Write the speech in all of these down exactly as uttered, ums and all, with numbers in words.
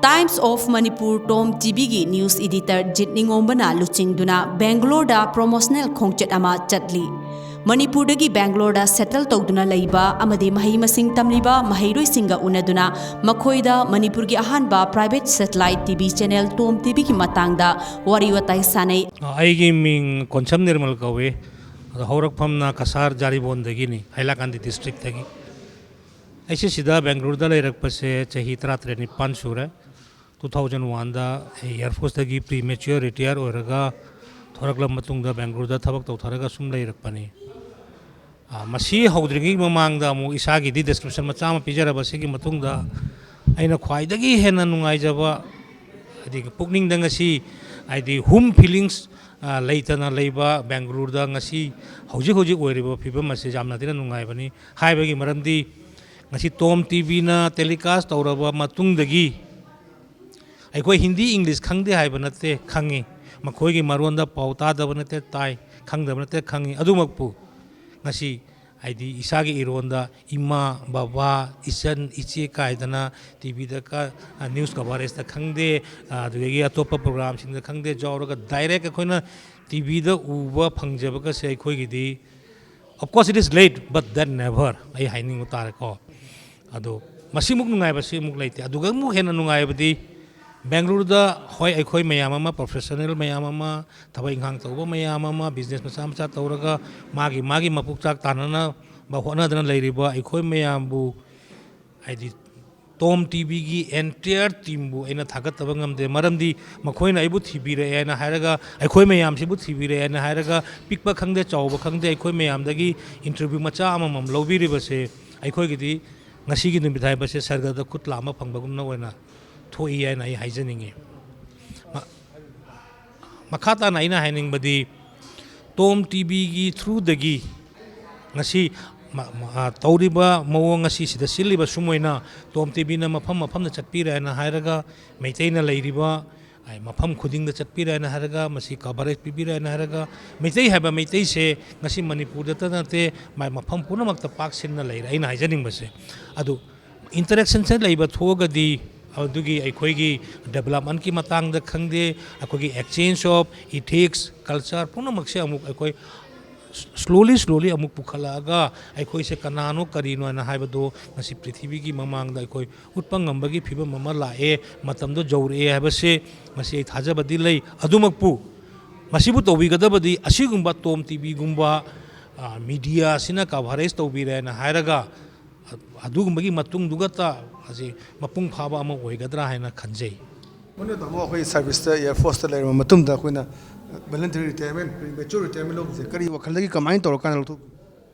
Times of Manipur Tom ꯇꯤꯚꯤꯒꯤ news editor ꯖꯤꯠ ꯅꯤꯉꯣꯝꯕꯅ ꯂꯨꯆꯤꯡꯗꯨꯅ ꯕꯦꯡꯒꯂꯣꯔꯗ promotional ꯈꯣꯡꯆꯠ ꯑꯃ ꯆꯠꯂꯤ꯫ ꯃꯅꯤꯄꯨꯔꯗꯒꯤ ꯕꯦꯡꯒꯂꯣꯔꯗ settle ꯇꯧꯗꯨꯅ ꯂꯩꯕ ꯑꯃꯗꯤ ꯃꯍꯩ ꯃꯁꯤꯡ ꯇꯝꯂꯤꯕ ꯃꯍꯩꯔꯣꯏꯁꯤꯡꯒ ꯎꯅꯗꯨꯅ ꯃꯈꯣꯏꯗ ꯃꯅꯤꯄꯨꯔꯒꯤ ꯑꯍꯥꯟꯕ private satellite TV channel Tom ꯇꯤꯚꯤꯒꯤ ꯃꯇꯥꯡꯗ ꯋꯥꯔꯤ ꯋꯥꯇꯥꯏ ꯁꯥꯟꯅꯩ꯫ ꯑꯩꯒꯤ ꯃꯤꯡ ꯀꯣꯟꯁꯝ ꯅꯤꯔꯃꯜ ꯀꯧꯏ꯫ ꯑꯗꯣ ꯍꯧꯔꯛꯐꯝꯅ ꯀꯁꯥꯔ ꯖꯥꯔꯤꯕꯣꯟꯗꯒꯤꯅꯤ, ꯍꯥꯏꯂꯥꯀꯥꯟꯗꯤ districtꯇꯒꯤ꯫ ꯑꯩꯁꯦ ꯁꯤꯗ ꯕꯦꯡꯒꯂꯣꯔꯗ ꯂꯩꯔꯛꯄꯁꯦ ꯆꯍꯤ ꯇꯔꯥꯇꯔꯦꯠ ꯅꯤꯄꯥꯟ ꯁꯨꯔꯦ꯫ Two thousand oneꯗ ꯑꯩ Air Forceꯇꯒꯤ premature retire ꯑꯣꯏꯔꯒ ꯊꯣꯔꯛꯂꯕ ꯃꯇꯨꯡꯗ ꯕꯦꯡꯒꯂꯣꯔꯗ ꯊꯕꯛ ꯇꯧꯊꯔꯒ ꯁꯨꯝ ꯂꯩꯔꯛꯄꯅꯤ꯫ ꯑ, ꯃꯁꯤ ꯍꯧꯗ꯭ꯔꯤꯉꯩ ꯃꯃꯥꯡꯗ ꯑꯃꯨꯛ ꯏꯁꯥꯒꯤꯗꯤ description ꯃꯆꯥ ꯑꯃ ꯄꯤꯖꯔꯕ꯫ ꯁꯤꯒꯤ ꯃꯇꯨꯡꯗ ꯑꯩꯅ ꯈ꯭ꯋꯥꯏꯗꯒꯤ ꯍꯦꯟꯅ ꯅꯨꯡꯉꯥꯏꯖꯕ, ꯍꯥꯏꯗꯤ ꯄꯨꯛꯅꯤꯡꯗ ꯉꯁꯤ, ꯍꯥꯏꯗꯤ home feelings, ꯑ, ꯂꯩꯇꯅ ꯂꯩꯕ ꯕꯦꯡꯒꯂꯨꯔꯨꯗ ꯉꯁꯤ ꯍꯧꯖꯤꯛ ꯍꯧꯖꯤꯛ ꯑꯣꯏꯔꯤꯕ ꯐꯤꯕꯝ ꯑꯁꯤ ꯌꯥꯝꯅ ꯊꯤꯅ ꯅꯨꯡꯉꯥꯏꯕꯅꯤ꯫ ꯍꯥꯏꯕꯒꯤ ꯃꯔꯝꯗꯤ ꯉꯁꯤ ꯇꯣꯝ ꯇꯤꯚꯤꯅ telecast ꯇꯧꯔꯕ ꯃꯇꯨꯡꯗꯒꯤ ꯑꯩꯈꯣꯏ ꯍꯤꯟꯗꯤ, ꯏꯪꯂꯤꯁ ꯈꯪꯗꯦ ꯍꯥꯏꯕ ꯅꯠꯇꯦ, ꯈꯪꯉꯤ꯫ ꯃꯈꯣꯏꯒꯤ ꯃꯔꯣꯟꯗ ꯄꯥꯎ ꯇꯥꯗꯕ ꯅꯠꯇꯦ, ꯇꯥꯏ꯫ ꯈꯪꯗꯕ ꯅꯠꯇꯦ, ꯈꯪꯉꯤ꯫ ꯑꯗꯨꯃꯛꯄꯨ ꯉꯁꯤ, ꯍꯥꯏꯗꯤ, ꯏꯁꯥꯒꯤ ꯏꯔꯣꯟꯗ ꯏꯃꯥ, ꯕꯕꯥ, ꯏꯆꯟ, ꯏꯆꯦ ꯀꯥꯏꯗꯅ ꯇꯤꯚꯤꯗ ꯀ-, news coverageꯇ ꯈꯪꯗꯦ, ꯑꯗꯨꯗꯒꯤ ꯑꯇꯣꯞꯄ programꯁꯤꯡꯗ ꯈꯪꯗꯦ, ꯌꯥꯎꯔꯒ direct ꯑꯩꯈꯣꯏꯅ ꯇꯤꯚꯤꯗ ꯎꯕ ꯐꯪꯖꯕꯒꯁꯦ ꯑꯩꯈꯣꯏꯒꯤꯗꯤ, of course it is late, but then never, ꯑꯩ ꯍꯥꯏꯅꯤꯡꯕ ꯇꯥꯔꯦꯀꯣ꯫ ꯑꯗꯣ ꯃꯁꯤꯃꯨꯛ ꯅꯨꯡꯉꯥꯏꯕꯁꯤ ꯑꯃꯨꯛ ꯂꯩꯇꯦ꯫ ꯑꯗꯨꯒ ꯑꯃꯨꯛ ꯍꯦꯟꯅ ꯅꯨꯡꯉꯥꯏꯕꯗꯤ ꯕꯦꯡꯒꯂꯨꯔꯨꯗ, ꯍꯣꯏ, ꯑꯩꯈꯣꯏ ꯃꯌꯥꯝ ꯑꯃ, professional ꯃꯌꯥꯝ ꯑꯃ, ꯊꯕꯛ ꯏꯪꯈꯥꯡ ꯇꯧꯕ ꯃꯌꯥꯝ ꯑꯃ, business ꯃꯆꯥ ꯃꯆꯥ ꯇꯧꯔꯒ ꯃꯥꯒꯤ ꯃꯥꯒꯤ ꯃꯄꯨꯛꯆꯥꯛ ꯇꯥꯟꯅꯅꯕ ꯍꯣꯠꯅꯗꯅ ꯂꯩꯔꯤꯕ ꯑꯩꯈꯣꯏ ꯃꯌꯥꯝꯕꯨ, ꯍꯥꯏꯗꯤ ꯇꯣꯝ ꯇꯤꯚꯤꯒꯤ entire teamꯕꯨ ꯑꯩꯅ ꯊꯥꯒꯠꯇꯕ ꯉꯝꯗꯦ꯫ ꯃꯔꯝꯗꯤ ꯃꯈꯣꯏꯅ ꯑꯩꯕꯨ ꯊꯤꯕꯤꯔꯛꯑꯦꯅ ꯍꯥꯏꯔꯒ, ꯑꯩꯈꯣꯏ ꯃꯌꯥꯝꯁꯤꯕꯨ ꯊꯤꯕꯤꯔꯛꯑꯦꯅ ꯍꯥꯏꯔꯒ, ꯄꯤꯛꯄ ꯈꯪꯗꯦ, ꯆꯥꯎꯕ ꯈꯪꯗꯦ, ꯑꯩꯈꯣꯏ ꯃꯌꯥꯝꯗꯒꯤ interview ꯃꯆꯥ ꯑꯃꯃꯝ ꯂꯧꯕꯤꯔꯤꯕꯁꯦ ꯑꯩꯈꯣꯏꯒꯤꯗꯤ ꯉꯁꯤꯒꯤ ꯅꯨꯃꯤꯠ ꯍꯥꯏꯕꯁꯦ ꯁꯔꯒꯗ ꯈꯨꯠ ꯂꯥꯝꯕ ꯐꯪꯕꯒꯨꯝꯅ ꯑꯣꯏꯅ ꯊꯣꯛꯏ ꯍꯥꯏꯅ ꯑꯩ ꯍꯥꯏꯖꯅꯤꯡꯉꯤ꯫ ꯃ-, ꯃꯈꯥ ꯇꯥꯅ ꯑꯩꯅ ꯍꯥꯏꯅꯤꯡꯕꯗꯤ, ꯇꯣꯝ ꯇꯤꯚꯤꯒꯤ throughꯗꯒꯤ ꯉꯁꯤ ꯃ-, ꯃ-, ꯑ, ꯇꯧꯔꯤꯕ ꯃꯑꯣꯡ ꯑꯁꯤ, ꯁꯤꯗ ꯁꯤꯜꯂꯤꯕ ꯁꯨꯝ ꯑꯣꯏꯅ ꯇꯣꯝ ꯇꯤꯚꯤꯅ ꯃꯐꯝ ꯃꯐꯝꯗ ꯆꯠꯄꯤꯔꯦꯅ ꯍꯥꯏꯔꯒ, ꯃꯩꯇꯩꯅ ꯂꯩꯔꯤꯕ, ꯑ, ꯃꯐꯝ ꯈꯨꯗꯤꯡꯗ ꯆꯠꯄꯤꯔꯦꯅ ꯍꯥꯏꯔꯒ, ꯃꯁꯤ coverage ꯄꯤꯕꯤꯔꯦꯅ ꯍꯥꯏꯔꯒ, ꯃꯩꯇꯩ ꯍꯥꯏꯕ ꯃꯩꯇꯩꯁꯦ ꯉꯁꯤ ꯃꯅꯤꯄꯨꯔꯗꯇ ꯅꯠꯇꯦ, ꯃ-, ꯃꯐꯝ ꯄꯨꯝꯅꯃꯛꯇ ꯄꯥꯛ ꯁꯟꯅ ꯂꯩꯔꯦ꯫ ꯑꯩꯅ ꯍꯥꯏꯖꯅꯤꯡꯕꯁꯦ, ꯑꯗꯨ interactionꯁꯦ ꯂꯩꯕ ꯊꯣꯛꯑꯒꯗꯤ, ꯑꯗꯨꯒꯤ ꯑꯩꯈꯣꯏꯒꯤ ꯗꯦꯕꯂꯞꯃꯦꯟꯀꯤ ꯃꯇꯥꯡꯗ ꯈꯪꯗꯦ, ꯑꯩꯈꯣꯏꯒꯤ exchange of ethics, culture ꯄꯨꯝꯅꯃꯛꯁꯦ ꯑꯃꯨꯛ ꯑꯩꯈꯣꯏ slowly slowly ꯑꯃꯨꯛ ꯄꯨꯈꯠꯂꯛꯑꯒ ꯑꯩꯈꯣꯏꯁꯦ ꯀꯅꯥꯅꯣ ꯀꯔꯤꯅꯣ ꯍꯥꯏꯅ ꯍꯥꯏꯕꯗꯣ ꯉꯁꯤ ꯄ꯭ꯔꯤꯊꯤꯕꯤꯒꯤ ꯃꯃꯥꯡꯗ ꯑꯩꯈꯣꯏ ꯎꯠꯄ ꯉꯝꯕꯒꯤ ꯐꯤꯕꯝ ꯑꯃ ꯂꯥꯛꯑꯦ, ꯃꯇꯝꯗꯣ ꯌꯧꯔꯛꯑꯦ ꯍꯥꯏꯕꯁꯦ ꯉꯁꯤ ꯑꯩ ꯊꯥꯖꯕꯗꯤ ꯂꯩ꯫ ꯑꯗꯨꯃꯛꯄꯨ ꯃꯁꯤꯕꯨ ꯇꯧꯕꯤꯒꯗꯕꯗꯤ ꯑꯁꯤꯒꯨꯝꯕ ꯇꯣꯝ ꯇꯤꯚꯤꯒꯨꯝꯕ ꯃꯤꯗꯤꯌꯥꯁꯤꯅ ꯀꯚꯔꯦꯖ ꯇꯧꯕꯤꯔꯦꯅ ꯍꯥꯏꯔꯒ ꯑꯗꯨꯒꯨꯝꯕꯒꯤ ꯃꯇꯨꯡꯗꯨꯒꯇ ꯑꯁꯤ ꯃꯄꯨꯡ ꯐꯥꯕ ꯑꯃ ꯑꯣꯏꯒꯗ꯭ꯔꯥ ꯍꯥꯏꯅ ꯈꯟꯖꯩ꯫ ꯃꯔꯨꯞ, ꯇꯥꯃꯣ, ꯑꯩꯈꯣꯏ ꯁꯥꯔꯚꯤꯁꯇ, ꯑꯦꯌꯔ ꯐꯣꯔꯁꯇ ꯂꯩꯔꯕ ꯃꯇꯨꯡꯗ ꯑꯩꯈꯣꯏꯅ voluntary retirement, premature retirement ꯂꯧꯕꯁꯦ ꯀꯔꯤ ꯋꯥꯈꯜꯗꯒꯤ, ꯀꯃꯥꯏꯅ ꯇꯧꯔꯀꯥꯟꯗ ꯂꯧꯊꯣꯛꯈꯤ?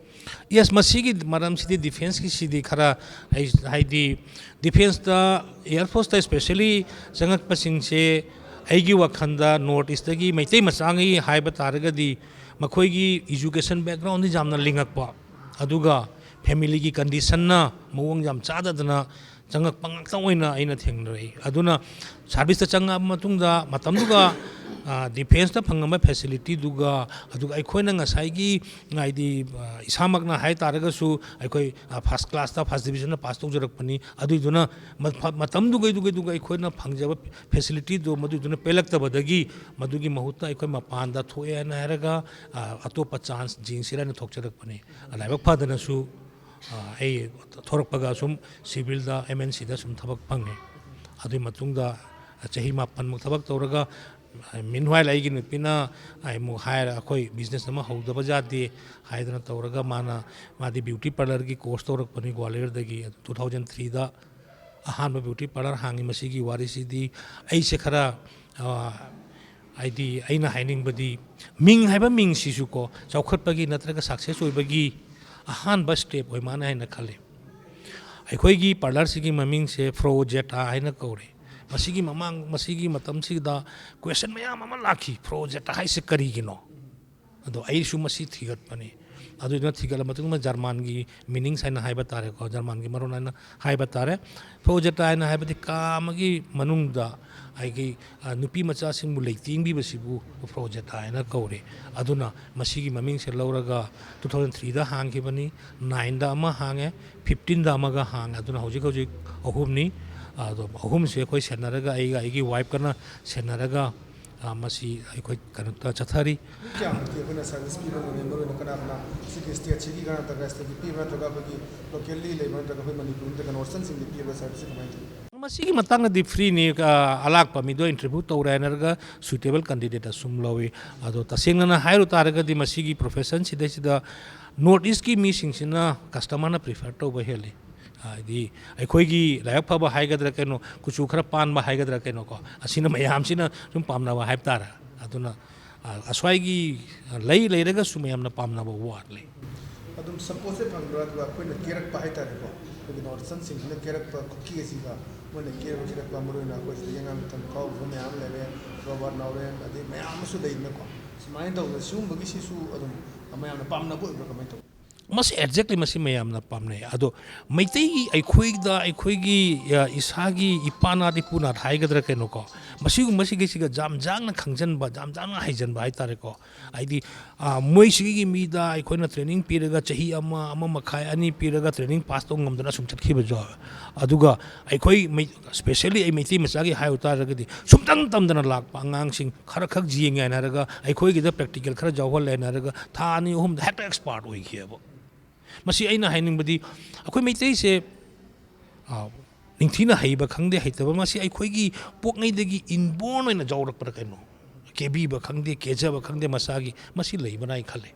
Yes, ꯃꯁꯤꯒꯤ ꯃꯔꯝꯁꯤꯗꯤ ꯗꯤꯐꯦꯟꯁꯀꯤꯁꯤꯗꯤ ꯈꯔ ꯑꯩ ꯍꯥꯏꯗꯤ ꯗꯤꯐꯦꯟꯁꯇ, ꯑꯦꯌꯔ ꯐꯣꯔꯁꯇ specially ꯆꯪꯉꯛꯄꯁꯤꯡꯁꯦ ꯑꯩꯒꯤ ꯋꯥꯈꯜꯗ ꯅꯣꯔꯠ ꯏꯁꯇꯒꯤ ꯃꯩꯇꯩ ꯃꯆꯥꯉꯩ ꯍꯥꯏꯕ ꯇꯥꯔꯒꯗꯤ ꯃꯈꯣꯏꯒꯤ education backgroundꯗꯤ ꯌꯥꯝꯅ ꯂꯤꯡꯉꯛꯄ, ꯑꯗꯨꯒ ꯐꯦꯃꯤꯂꯤꯒꯤ ꯀꯟꯗꯤꯁꯟꯅ ꯃꯑꯣꯡ ꯌꯥꯝ ꯆꯥꯗꯗꯅ ꯆꯪꯉꯛꯄ ꯉꯥꯛꯇ ꯑꯣꯏꯅ ꯑꯩꯅ ꯊꯦꯡꯅꯔꯛꯏ꯫ ꯑꯗꯨꯅ ꯁꯥꯔꯚꯤꯁꯇ ꯆꯪꯉꯛꯑꯕ ꯃꯇꯨꯡꯗ ꯃꯇꯝꯗꯨꯒ, ꯑ, ꯗꯤꯐꯦꯟꯁꯇ ꯐꯪꯉꯝꯕ ꯐꯦꯁꯤꯂꯤꯇꯤꯗꯨꯒ, ꯑꯗꯨꯒ ꯑꯩꯈꯣꯏꯅ ꯉꯁꯥꯏꯒꯤ, ꯍꯥꯏꯗꯤ, ꯑ, ꯏꯁꯥꯃꯛꯅ ꯍꯥꯏ ꯇꯥꯔꯒꯁꯨ ꯑꯩꯈꯣꯏ, ꯑ, ꯐꯥꯔꯁ ꯀ꯭ꯂꯥꯁꯇ ꯐꯥꯔꯁ ꯗꯤꯕꯤꯖꯟꯗ ꯄꯥꯁ ꯇꯧꯖꯔꯛꯄꯅꯤ꯫ ꯑꯗꯨꯏꯗꯨꯅ ꯃ-, ꯐ-, ꯃꯇꯝꯗꯨꯒꯩꯗꯨꯒꯩꯗꯨꯒ ꯑꯩꯈꯣꯏꯅ ꯐꯪꯖꯕ ꯐꯦꯁꯤꯂꯤꯇꯤꯗꯣ ꯃꯗꯨꯏꯗꯨꯅ ꯄꯦꯜꯂꯛꯇꯕꯗꯒꯤ ꯃꯗꯨꯒꯤ ꯃꯍꯨꯠꯇ ꯑꯩꯈꯣꯏ ꯃꯄꯥꯟꯗ ꯊꯣꯛꯑꯦꯅ ꯍꯥꯏꯔꯒ, ꯑ, ꯑꯇꯣꯞꯄ ꯆꯥꯟꯁ ꯌꯦꯡꯁꯤꯔꯅ ꯊꯣꯛꯆꯔꯛꯄꯅꯤ꯫ ꯂꯥꯏꯕꯛ ꯐꯗꯅꯁꯨ ꯑ, ꯑꯩ ꯊꯣꯔꯛꯄꯒ ꯁꯨꯝ ꯁꯤꯚꯤꯜꯗ, ꯑꯦꯝ ꯑꯦꯟ ꯁꯤꯗ ꯁꯨꯝ ꯊꯕꯛ ꯐꯪꯉꯦ꯫ ꯑꯗꯨꯒꯤ ꯃꯇꯨꯡꯗ ꯆꯍꯤ ꯃꯥꯄꯟꯃꯨꯛ ꯊꯕꯛ ꯇꯧꯔꯒ, meanwhile ꯑꯩꯒꯤ ꯅꯨꯄꯤꯅ ꯑꯩ ꯑꯃꯨꯛ ꯍꯥꯏꯔ, "ꯑꯩꯈꯣꯏ ꯕꯤꯖꯤꯅꯦꯁ ꯑꯃ ꯍꯧꯗꯕ ꯌꯥꯗꯦ" ꯍꯥꯏꯗꯅ ꯇꯧꯔꯒ ꯃꯥꯅ, ꯃꯥꯗꯤ ꯕ꯭ꯌꯨꯇꯤ ꯄꯥꯔꯂꯔꯒꯤ ꯀꯣꯔꯁ ꯇꯧꯔꯛꯄꯅꯤ ꯒ꯭ꯋꯥꯂꯤꯌꯔꯗꯒꯤ꯫ ꯇꯨ ꯊꯥꯎꯖꯟ ꯊ꯭ꯔꯤꯗ ꯑꯍꯥꯟꯕ ꯕ꯭ꯌꯨꯇꯤ ꯄꯥꯔꯂꯔ ꯍꯥꯡꯉꯤ꯫ ꯃꯁꯤꯒꯤ ꯋꯥꯔꯤꯁꯤꯗꯤ ꯑꯩꯁꯦ ꯈꯔ, ꯑ, ꯍꯥꯏꯗꯤ ꯑꯩꯅ ꯍꯥꯏꯅꯤꯡꯕꯗꯤ ꯃꯤꯡ ꯍꯥꯏꯕ ꯃꯤꯡꯁꯤꯁꯨꯀꯣ ꯆꯥꯎꯈꯠꯄꯒꯤ ꯅꯠꯇ꯭ꯔꯒ ꯁꯛꯁꯦꯁ ꯑꯣꯏꯕꯒꯤ ꯑꯍꯥꯟꯕ ꯁ꯭ꯇꯦꯞ ꯑꯣꯏ ꯃꯥꯜꯂꯦ ꯍꯥꯏꯅ ꯈꯜꯂꯤ꯫ ꯑꯩꯈꯣꯏꯒꯤ ꯄꯥꯔꯂꯔꯁꯤꯒꯤ ꯃꯃꯤꯡꯁꯦ ꯐ꯭ꯔꯣꯖꯦꯇꯥ ꯍꯥꯏꯅ ꯀꯧꯔꯦ꯫ ꯃꯁꯤꯒꯤ ꯃꯃꯥꯡ, ꯃꯁꯤꯒꯤ ꯃꯇꯝꯁꯤꯗ ꯀ꯭ꯋꯦꯁꯟ ꯃꯌꯥꯝ ꯑꯃ ꯂꯥꯛꯈꯤ, "ꯐ꯭ꯔꯣꯖꯦꯇꯥ ꯍꯥꯏꯁꯦ ꯀꯔꯤꯒꯤꯅꯣ?" ꯑꯗꯣ ꯑꯩꯁꯨ ꯃꯁꯤ ꯊꯤꯒꯠꯄꯅꯤ꯫ ꯑꯗꯨꯗꯨꯅ ꯊꯤꯒꯠꯂ ꯃꯇꯨꯡꯗ ꯖꯔꯃꯥꯟꯒꯤ ꯃꯤꯅꯤꯡꯁ ꯍꯥꯏꯅ ꯍꯥꯏꯕ ꯇꯥꯔꯦꯀꯣ, ꯖꯔꯃꯥꯟꯒꯤ ꯃꯔꯣꯟ ꯍꯥꯏꯅ ꯍꯥꯏꯕ ꯇꯥꯔꯦ꯫ ꯐ꯭ꯔꯣꯖꯦꯇꯥ ꯍꯥꯏꯅ ꯍꯥꯏꯕꯗꯤ ꯀꯥ ꯑꯃꯒꯤ ꯃꯅꯨꯡꯗ ꯑꯩꯒꯤ, ꯑ, ꯅꯨꯄꯤ ꯃꯆꯥꯁꯤꯡꯕꯨ ꯂꯩꯇꯦꯡꯕꯤꯕꯁꯤꯕꯨ ꯐ꯭ꯔꯣꯖꯦꯇꯥ ꯍꯥꯏꯅ ꯀꯧꯔꯦ꯫ ꯑꯗꯨꯅ ꯃꯁꯤꯒꯤ ꯃꯃꯤꯡꯁꯦ ꯂꯧꯔꯒ ꯇꯨ ꯊꯥꯎꯖꯟ ꯊ꯭ꯔꯤꯗ ꯍꯥꯡꯈꯤꯕꯅꯤ, ꯅꯥꯏꯟꯗ ꯑꯃ ꯍꯥꯡꯉꯦ, ꯐꯤꯐꯇꯤꯟꯗ ꯑꯃꯒ ꯍꯥꯡꯉꯦ꯫ ꯑꯗꯨꯅ ꯍꯧꯖꯤꯛ ꯍꯧꯖꯤꯛ ꯑꯍꯨꯝꯅꯤ꯫ ꯑꯗꯣ ꯑꯍꯨꯝꯁꯦ ꯑꯩꯈꯣꯏ ꯁꯦꯟꯅꯔꯒ, ꯑꯩꯒ ꯑꯩꯒꯤ ꯋꯥꯏꯐꯀꯅ ꯁꯦꯟꯅꯔꯒ, ꯑ, ꯃꯁꯤ ꯑꯩꯈꯣꯏ ꯀꯩꯅꯣ ꯇ-, ꯆꯠꯊꯔꯤ꯫ ꯃꯤ ꯀꯌꯥꯃꯨꯛꯇꯤ ꯑꯩꯈꯣꯏꯅ ꯁꯥꯔꯚꯤꯁ ꯄꯤꯕ ꯉꯝꯃꯤ? ꯃꯔꯨꯑꯣꯏꯅ ꯀꯅꯥ ꯀꯅꯥ ꯁꯤꯒꯤ ꯁ꯭ꯇꯦꯠꯁꯤꯒꯤ ꯀꯔꯅꯥꯇꯀꯥ ꯁ꯭ꯇꯦꯠꯀꯤ ꯄꯤꯕ꯭ꯔꯥ, ꯅꯠꯇ꯭ꯒ ꯑꯩꯈꯣꯏꯒꯤ ꯂꯣꯀꯦꯜꯂꯤ ꯂꯩꯕ꯭ꯔꯥ, ꯅꯠꯇ꯭ꯔꯒ ꯑꯩꯈꯣꯏ ꯃꯅꯤꯄꯨꯔ ꯅꯠꯇ꯭ꯔꯒ ꯅꯣꯔꯠ ꯏꯁꯇꯔꯟꯁꯤꯡꯗ ꯄꯤꯕ꯭ꯔꯥ? ꯁꯥꯔꯚꯤꯁꯁꯤ ꯀꯃꯥꯏꯅ ꯇꯧꯏ? ꯃꯁꯤꯒꯤ ꯃꯇꯥꯡꯗꯗꯤ ꯐ꯭ꯔꯤꯅꯤ꯫ ꯑ, ꯑꯂꯥꯛꯄ ꯃꯤꯗꯣ ꯏꯟꯇꯔꯚ꯭ꯌꯨ ꯇꯧꯔꯦ ꯍꯥꯏꯅꯔꯒ ꯁꯨꯏꯇꯦꯕꯜ ꯀꯦꯟꯗꯤꯗꯦꯠ ꯑꯁꯨꯝ ꯂꯧꯏ꯫ ꯑꯗꯣ ꯇꯁꯦꯡꯅꯅ ꯍꯥꯏꯔꯨ ꯇꯥꯔꯒꯗꯤ ꯃꯁꯤꯒꯤ ꯄ꯭ꯔꯣꯐꯦꯁꯟꯁꯤꯗꯩꯁꯤꯗ ꯅꯣꯔꯠ ꯏꯁꯀꯤ ꯃꯤꯁꯤꯡꯁꯤꯅ ꯀꯁꯇꯃꯔꯅ ꯄ꯭ꯔꯤꯐꯔ ꯇꯧꯕ ꯍꯦꯜꯂꯤ꯫ ꯍꯥꯏꯗꯤ ꯑꯩꯈꯣꯏꯒꯤ ꯂꯥꯏꯕꯛ ꯐꯕ ꯍꯥꯏꯒꯗ꯭ꯔꯥ ꯀꯩꯅꯣ, ꯀꯨꯆꯨ ꯈꯔ ꯄꯥꯟꯕ ꯍꯥꯏꯒꯗ꯭ꯔꯥ ꯀꯩꯅꯣꯀꯣ, ꯑꯁꯤꯅ ꯃꯌꯥꯝꯁꯤꯅ ꯁꯨꯝ ꯄꯥꯝꯅꯕ ꯍꯥꯏꯕ ꯇꯥꯔꯦ꯫ ꯑꯗꯨꯅ, ꯑ, ꯑꯁ꯭ꯋꯥꯏꯒꯤ, ꯑ, ꯂꯩ ꯂꯩꯔꯒꯁꯨ ꯃꯌꯥꯝꯅ ꯄꯥꯝꯅꯕ ꯋꯥꯠꯂꯤ꯫ ꯑꯗꯨꯝ ꯁꯄꯣꯔꯠꯁꯦ ꯐꯪꯕ꯭ꯔꯥ? ꯑꯗꯨꯒ ꯑꯩꯈꯣꯏꯅ ꯀꯦꯔꯛꯄ ꯍꯥꯏꯇꯥꯔꯦꯀꯣ, ꯑꯩꯈꯣꯏꯒꯤ ꯅꯣꯔꯠ ꯏꯁꯇꯔꯟꯁꯤꯡꯁꯤꯅ ꯀꯦꯔꯛꯄ ꯈꯨꯠꯀꯤ ꯑꯁꯤꯒ ꯃꯣꯏꯅ ꯀꯦꯔꯛꯄ, ꯀꯦꯔꯛꯄ, ꯃꯔꯨꯑꯣꯏꯅ ꯑꯩꯈꯣꯏ ꯁꯤꯗꯒꯤ ꯑꯉꯥꯡ ꯃꯇꯝ ꯐꯥꯎꯕ ꯃꯌꯥꯝ ꯂꯩꯔꯦ, ꯔꯣꯕꯥꯔꯠ ꯅꯥꯎꯔꯦꯝ, ꯑꯗꯩ ꯃꯌꯥꯝ ꯑꯃꯁꯨ ꯂꯩꯗꯅꯀꯣ꯫ ꯁꯨꯃꯥꯏꯅ ꯇꯧꯗꯅ ꯁꯤꯒꯨꯝꯕꯒꯤꯁꯤꯁꯨ ꯑꯗꯨꯝ ꯃꯌꯥꯝꯅ ꯄꯥꯝꯅꯕ ꯑꯣꯏꯕ꯭ꯔꯥ, ꯀꯃꯥꯏꯅ ꯇꯧꯕ? ꯃꯁꯤ ꯑꯦꯛꯖꯦꯛꯂꯤ ꯃꯁꯤ ꯃꯌꯥꯝꯅ ꯄꯥꯝꯅꯩ꯫ ꯑꯗꯣ ꯃꯩꯇꯩꯒꯤ, ꯑꯩꯈꯣꯏꯗ, ꯑꯩꯈꯣꯏꯒꯤ, ꯑ, ꯏꯁꯥꯒꯤ ꯏꯄꯥꯅꯥꯠ ꯏꯄꯨꯅꯥꯠ ꯍꯥꯏꯒꯗ꯭ꯔꯥ ꯀꯩꯅꯣꯀꯣ, ꯃꯁꯤꯒꯨꯝꯕꯁꯤꯒꯤꯁꯤꯒ ꯌꯥꯝ ꯌꯥꯡꯅ ꯈꯪꯖꯟꯕ, ꯌꯥꯝ ꯌꯥꯡꯅ ꯍꯩꯖꯟꯕ ꯍꯥꯏꯇꯥꯔꯦꯀꯣ꯫ ꯍꯥꯏꯗꯤ, ꯑ, ꯃꯣꯏꯁꯤꯒꯤ ꯃꯤꯗ ꯑꯩꯈꯣꯏꯅ ꯇ꯭ꯔꯦꯅꯤꯡ ꯄꯤꯔꯒ ꯆꯍꯤ ꯑꯃ, ꯑꯃ ꯃꯈꯥꯏ, ꯑꯅꯤ ꯄꯤꯔꯒ ꯇ꯭ꯔꯦꯅꯤꯡ ꯄꯥꯁ ꯇꯧ ꯉꯝꯗꯅ ꯑꯁꯨꯝ ꯆꯠꯈꯤꯕꯁꯨ ꯌꯥꯎꯋꯦ꯫ ꯑꯗꯨꯒ ꯑꯩꯈꯣꯏ ꯃꯩ-, ꯏꯁꯄꯦꯁꯦꯜꯂꯤ ꯑꯩ ꯃꯩꯇꯩ ꯃꯆꯥꯒꯤ ꯍꯥꯏꯌꯨ ꯇꯥꯔꯒꯗꯤ, ꯁꯨꯝꯇꯝ ꯇꯝꯗꯅ ꯂꯥꯛꯄ ꯑꯉꯥꯡꯁꯤꯡ ꯈꯔ ꯈꯛ ꯌꯦꯡꯉꯦ ꯍꯥꯏꯅꯔꯒ, ꯑꯩꯈꯣꯏꯒꯤꯗ ꯄ꯭ꯔꯦꯛꯇꯤꯀꯦꯜ ꯈꯔ ꯌꯥꯎꯍꯜꯂꯦ ꯍꯥꯏꯅꯔꯒ, ꯊꯥ ꯑꯅꯤ ꯑꯍꯨꯝꯗ ꯍꯦꯛꯇ ꯑꯦꯛꯁꯄꯥꯔꯠ ꯑꯣꯏꯈꯤꯑꯕ꯫ ꯃꯁꯤ ꯑꯩꯅ ꯍꯥꯏꯅꯤꯡꯕꯗꯤ, ꯑꯩꯈꯣꯏ ꯃꯩꯇꯩꯁꯦ, ꯑ, ꯅꯤꯡꯊꯤꯅ ꯍꯩꯕ ꯈꯪꯗꯦ, ꯍꯩꯇꯕ, ꯃꯁꯤ ꯑꯩꯈꯣꯏꯒꯤ ꯄꯣꯛꯉꯩꯗꯒꯤ ꯏꯟꯕꯣꯔꯟ ꯑꯣꯏꯅ ꯌꯥꯎꯔꯛꯄ꯭ꯔꯥ ꯀꯩꯅꯣ? ꯀꯦꯕꯤꯕ ꯈꯪꯗꯦ, ꯀꯦꯖꯕ ꯈꯪꯗꯦ, ꯃꯁꯥꯒꯤ, ꯃꯁꯤ ꯂꯩꯕ꯭ꯔꯥ ꯍꯥꯏꯅ ꯈꯜꯂꯦ꯫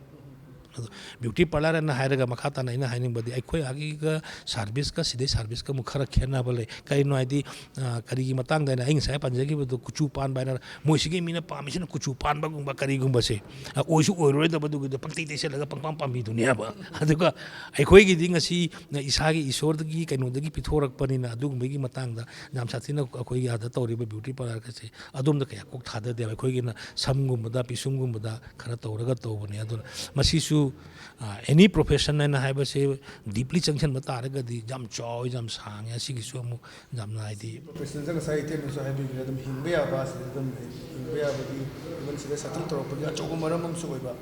ꯑꯗꯣ ꯕ꯭ꯌꯨꯇꯤ ꯄꯥꯔꯂꯔ ꯑꯅ ꯍꯥꯏꯔꯒ ꯃꯈꯥ ꯇꯥꯅ ꯑꯩꯅ ꯍꯥꯏꯅꯤꯡꯕꯗꯤ, ꯑꯩꯈꯣꯏ ꯑꯥꯒꯤꯒ ꯁꯥꯔꯚꯤꯁꯀ ꯁꯤꯗꯩ ꯁꯥꯔꯚꯤꯁꯀ ꯑꯃꯨꯛ ꯈꯔ ꯈꯦꯠꯅꯕ ꯂꯩ꯫ ꯀꯔꯤꯅꯣ ꯍꯥꯏꯗꯤ, ꯑ, ꯀꯔꯤꯒꯤ ꯃꯇꯥꯡꯗ ꯍꯥꯏꯅ ꯑꯩ ꯉꯁꯥꯏ ꯄꯟꯖꯈꯤꯕꯗꯣ, ꯀꯨꯆꯨ ꯄꯥꯟꯕ ꯍꯥꯏꯅ, ꯃꯣꯏꯁꯤꯒꯤ ꯃꯤꯅ ꯄꯥꯝꯃꯤꯁꯤꯅ ꯀꯨꯆꯨ ꯄꯥꯟꯕꯒꯨꯝꯕ ꯀꯔꯤꯒꯨꯝꯕꯁꯦ, ꯑ, ꯑꯣꯏꯁꯨ ꯑꯣꯏꯔꯣꯏꯗꯕꯗꯨꯒꯤꯗ ꯄꯪꯇꯩ ꯇꯩꯁꯜꯂꯒ ꯄꯪꯄꯥꯝ ꯄꯥꯝꯕꯤꯗꯨꯅꯦꯕ꯫ ꯑꯗꯨꯒ ꯑꯩꯈꯣꯏꯒꯤꯗꯤ ꯉꯁꯤ ꯏꯁꯥꯒꯤ ꯏꯁꯣꯔꯗꯒꯤ ꯀꯩꯅꯣꯗꯒꯤ ꯄꯤꯊꯣꯔꯛꯄꯅꯤꯅ ꯑꯗꯨꯒꯨꯝꯕꯒꯤ ꯃꯇꯥꯡꯗ ꯌꯥꯝ ꯁꯥꯊꯤꯅ ꯑꯩꯈꯣꯏꯒꯤ ꯑꯥꯗ ꯇꯧꯔꯤꯕ ꯕ꯭ꯌꯨꯇꯤ ꯄꯥꯔꯂꯔꯒꯁꯦ ꯑꯗꯣꯝꯗ ꯀꯌꯥ ꯀꯣꯛ ꯊꯥꯗꯗꯦꯕ꯫ ꯑꯩꯈꯣꯏꯒꯤꯅ ꯁꯝꯒꯨꯝꯕꯗ, ꯄꯤꯁꯨꯝꯒꯨꯝꯕꯗ ꯈꯔ ꯇꯧꯔꯒ ꯇꯧꯕꯅꯦ꯫ ꯑꯗꯨꯅ ꯃꯁꯤꯁꯨ, ꯑ, ꯑꯦꯅꯤ ꯄ꯭ꯔꯣꯐꯦꯁꯟ ꯍꯥꯏꯅ ꯍꯥꯏꯕꯁꯦ ꯗꯤꯞꯂꯤ ꯆꯪꯁꯤꯟꯕ ꯇꯥꯔꯒꯗꯤ ꯌꯥꯝ ꯆꯥꯎꯋꯤ, ꯌꯥꯝ ꯁꯥꯡꯉꯦ꯫ ꯑꯁꯤꯒꯤꯁꯨ ꯑꯃꯨꯛ ꯌꯥꯝꯅ ꯍꯥꯏꯗꯤ ꯄ꯭ꯔꯣꯐꯦꯁꯟꯁꯦ ꯉꯁꯥꯏ ꯏꯇꯩꯃꯁꯨ ꯍꯥꯏꯕꯤꯈ꯭ꯔꯦ, ꯑꯗꯨꯝ ꯍꯤꯡꯕ ꯌꯥꯕ, ꯁꯤꯗ ꯑꯗꯨꯝ ꯍꯤꯡꯕ ꯌꯥꯕꯒꯤ, ꯏꯚꯟ ꯁꯤꯗ ꯁꯦꯇꯜ ꯇꯧꯔꯛꯄꯒꯤ ꯑꯆꯧꯕ ꯃꯔꯝ ꯑꯃꯁꯨ ꯑꯣꯏꯕ꯫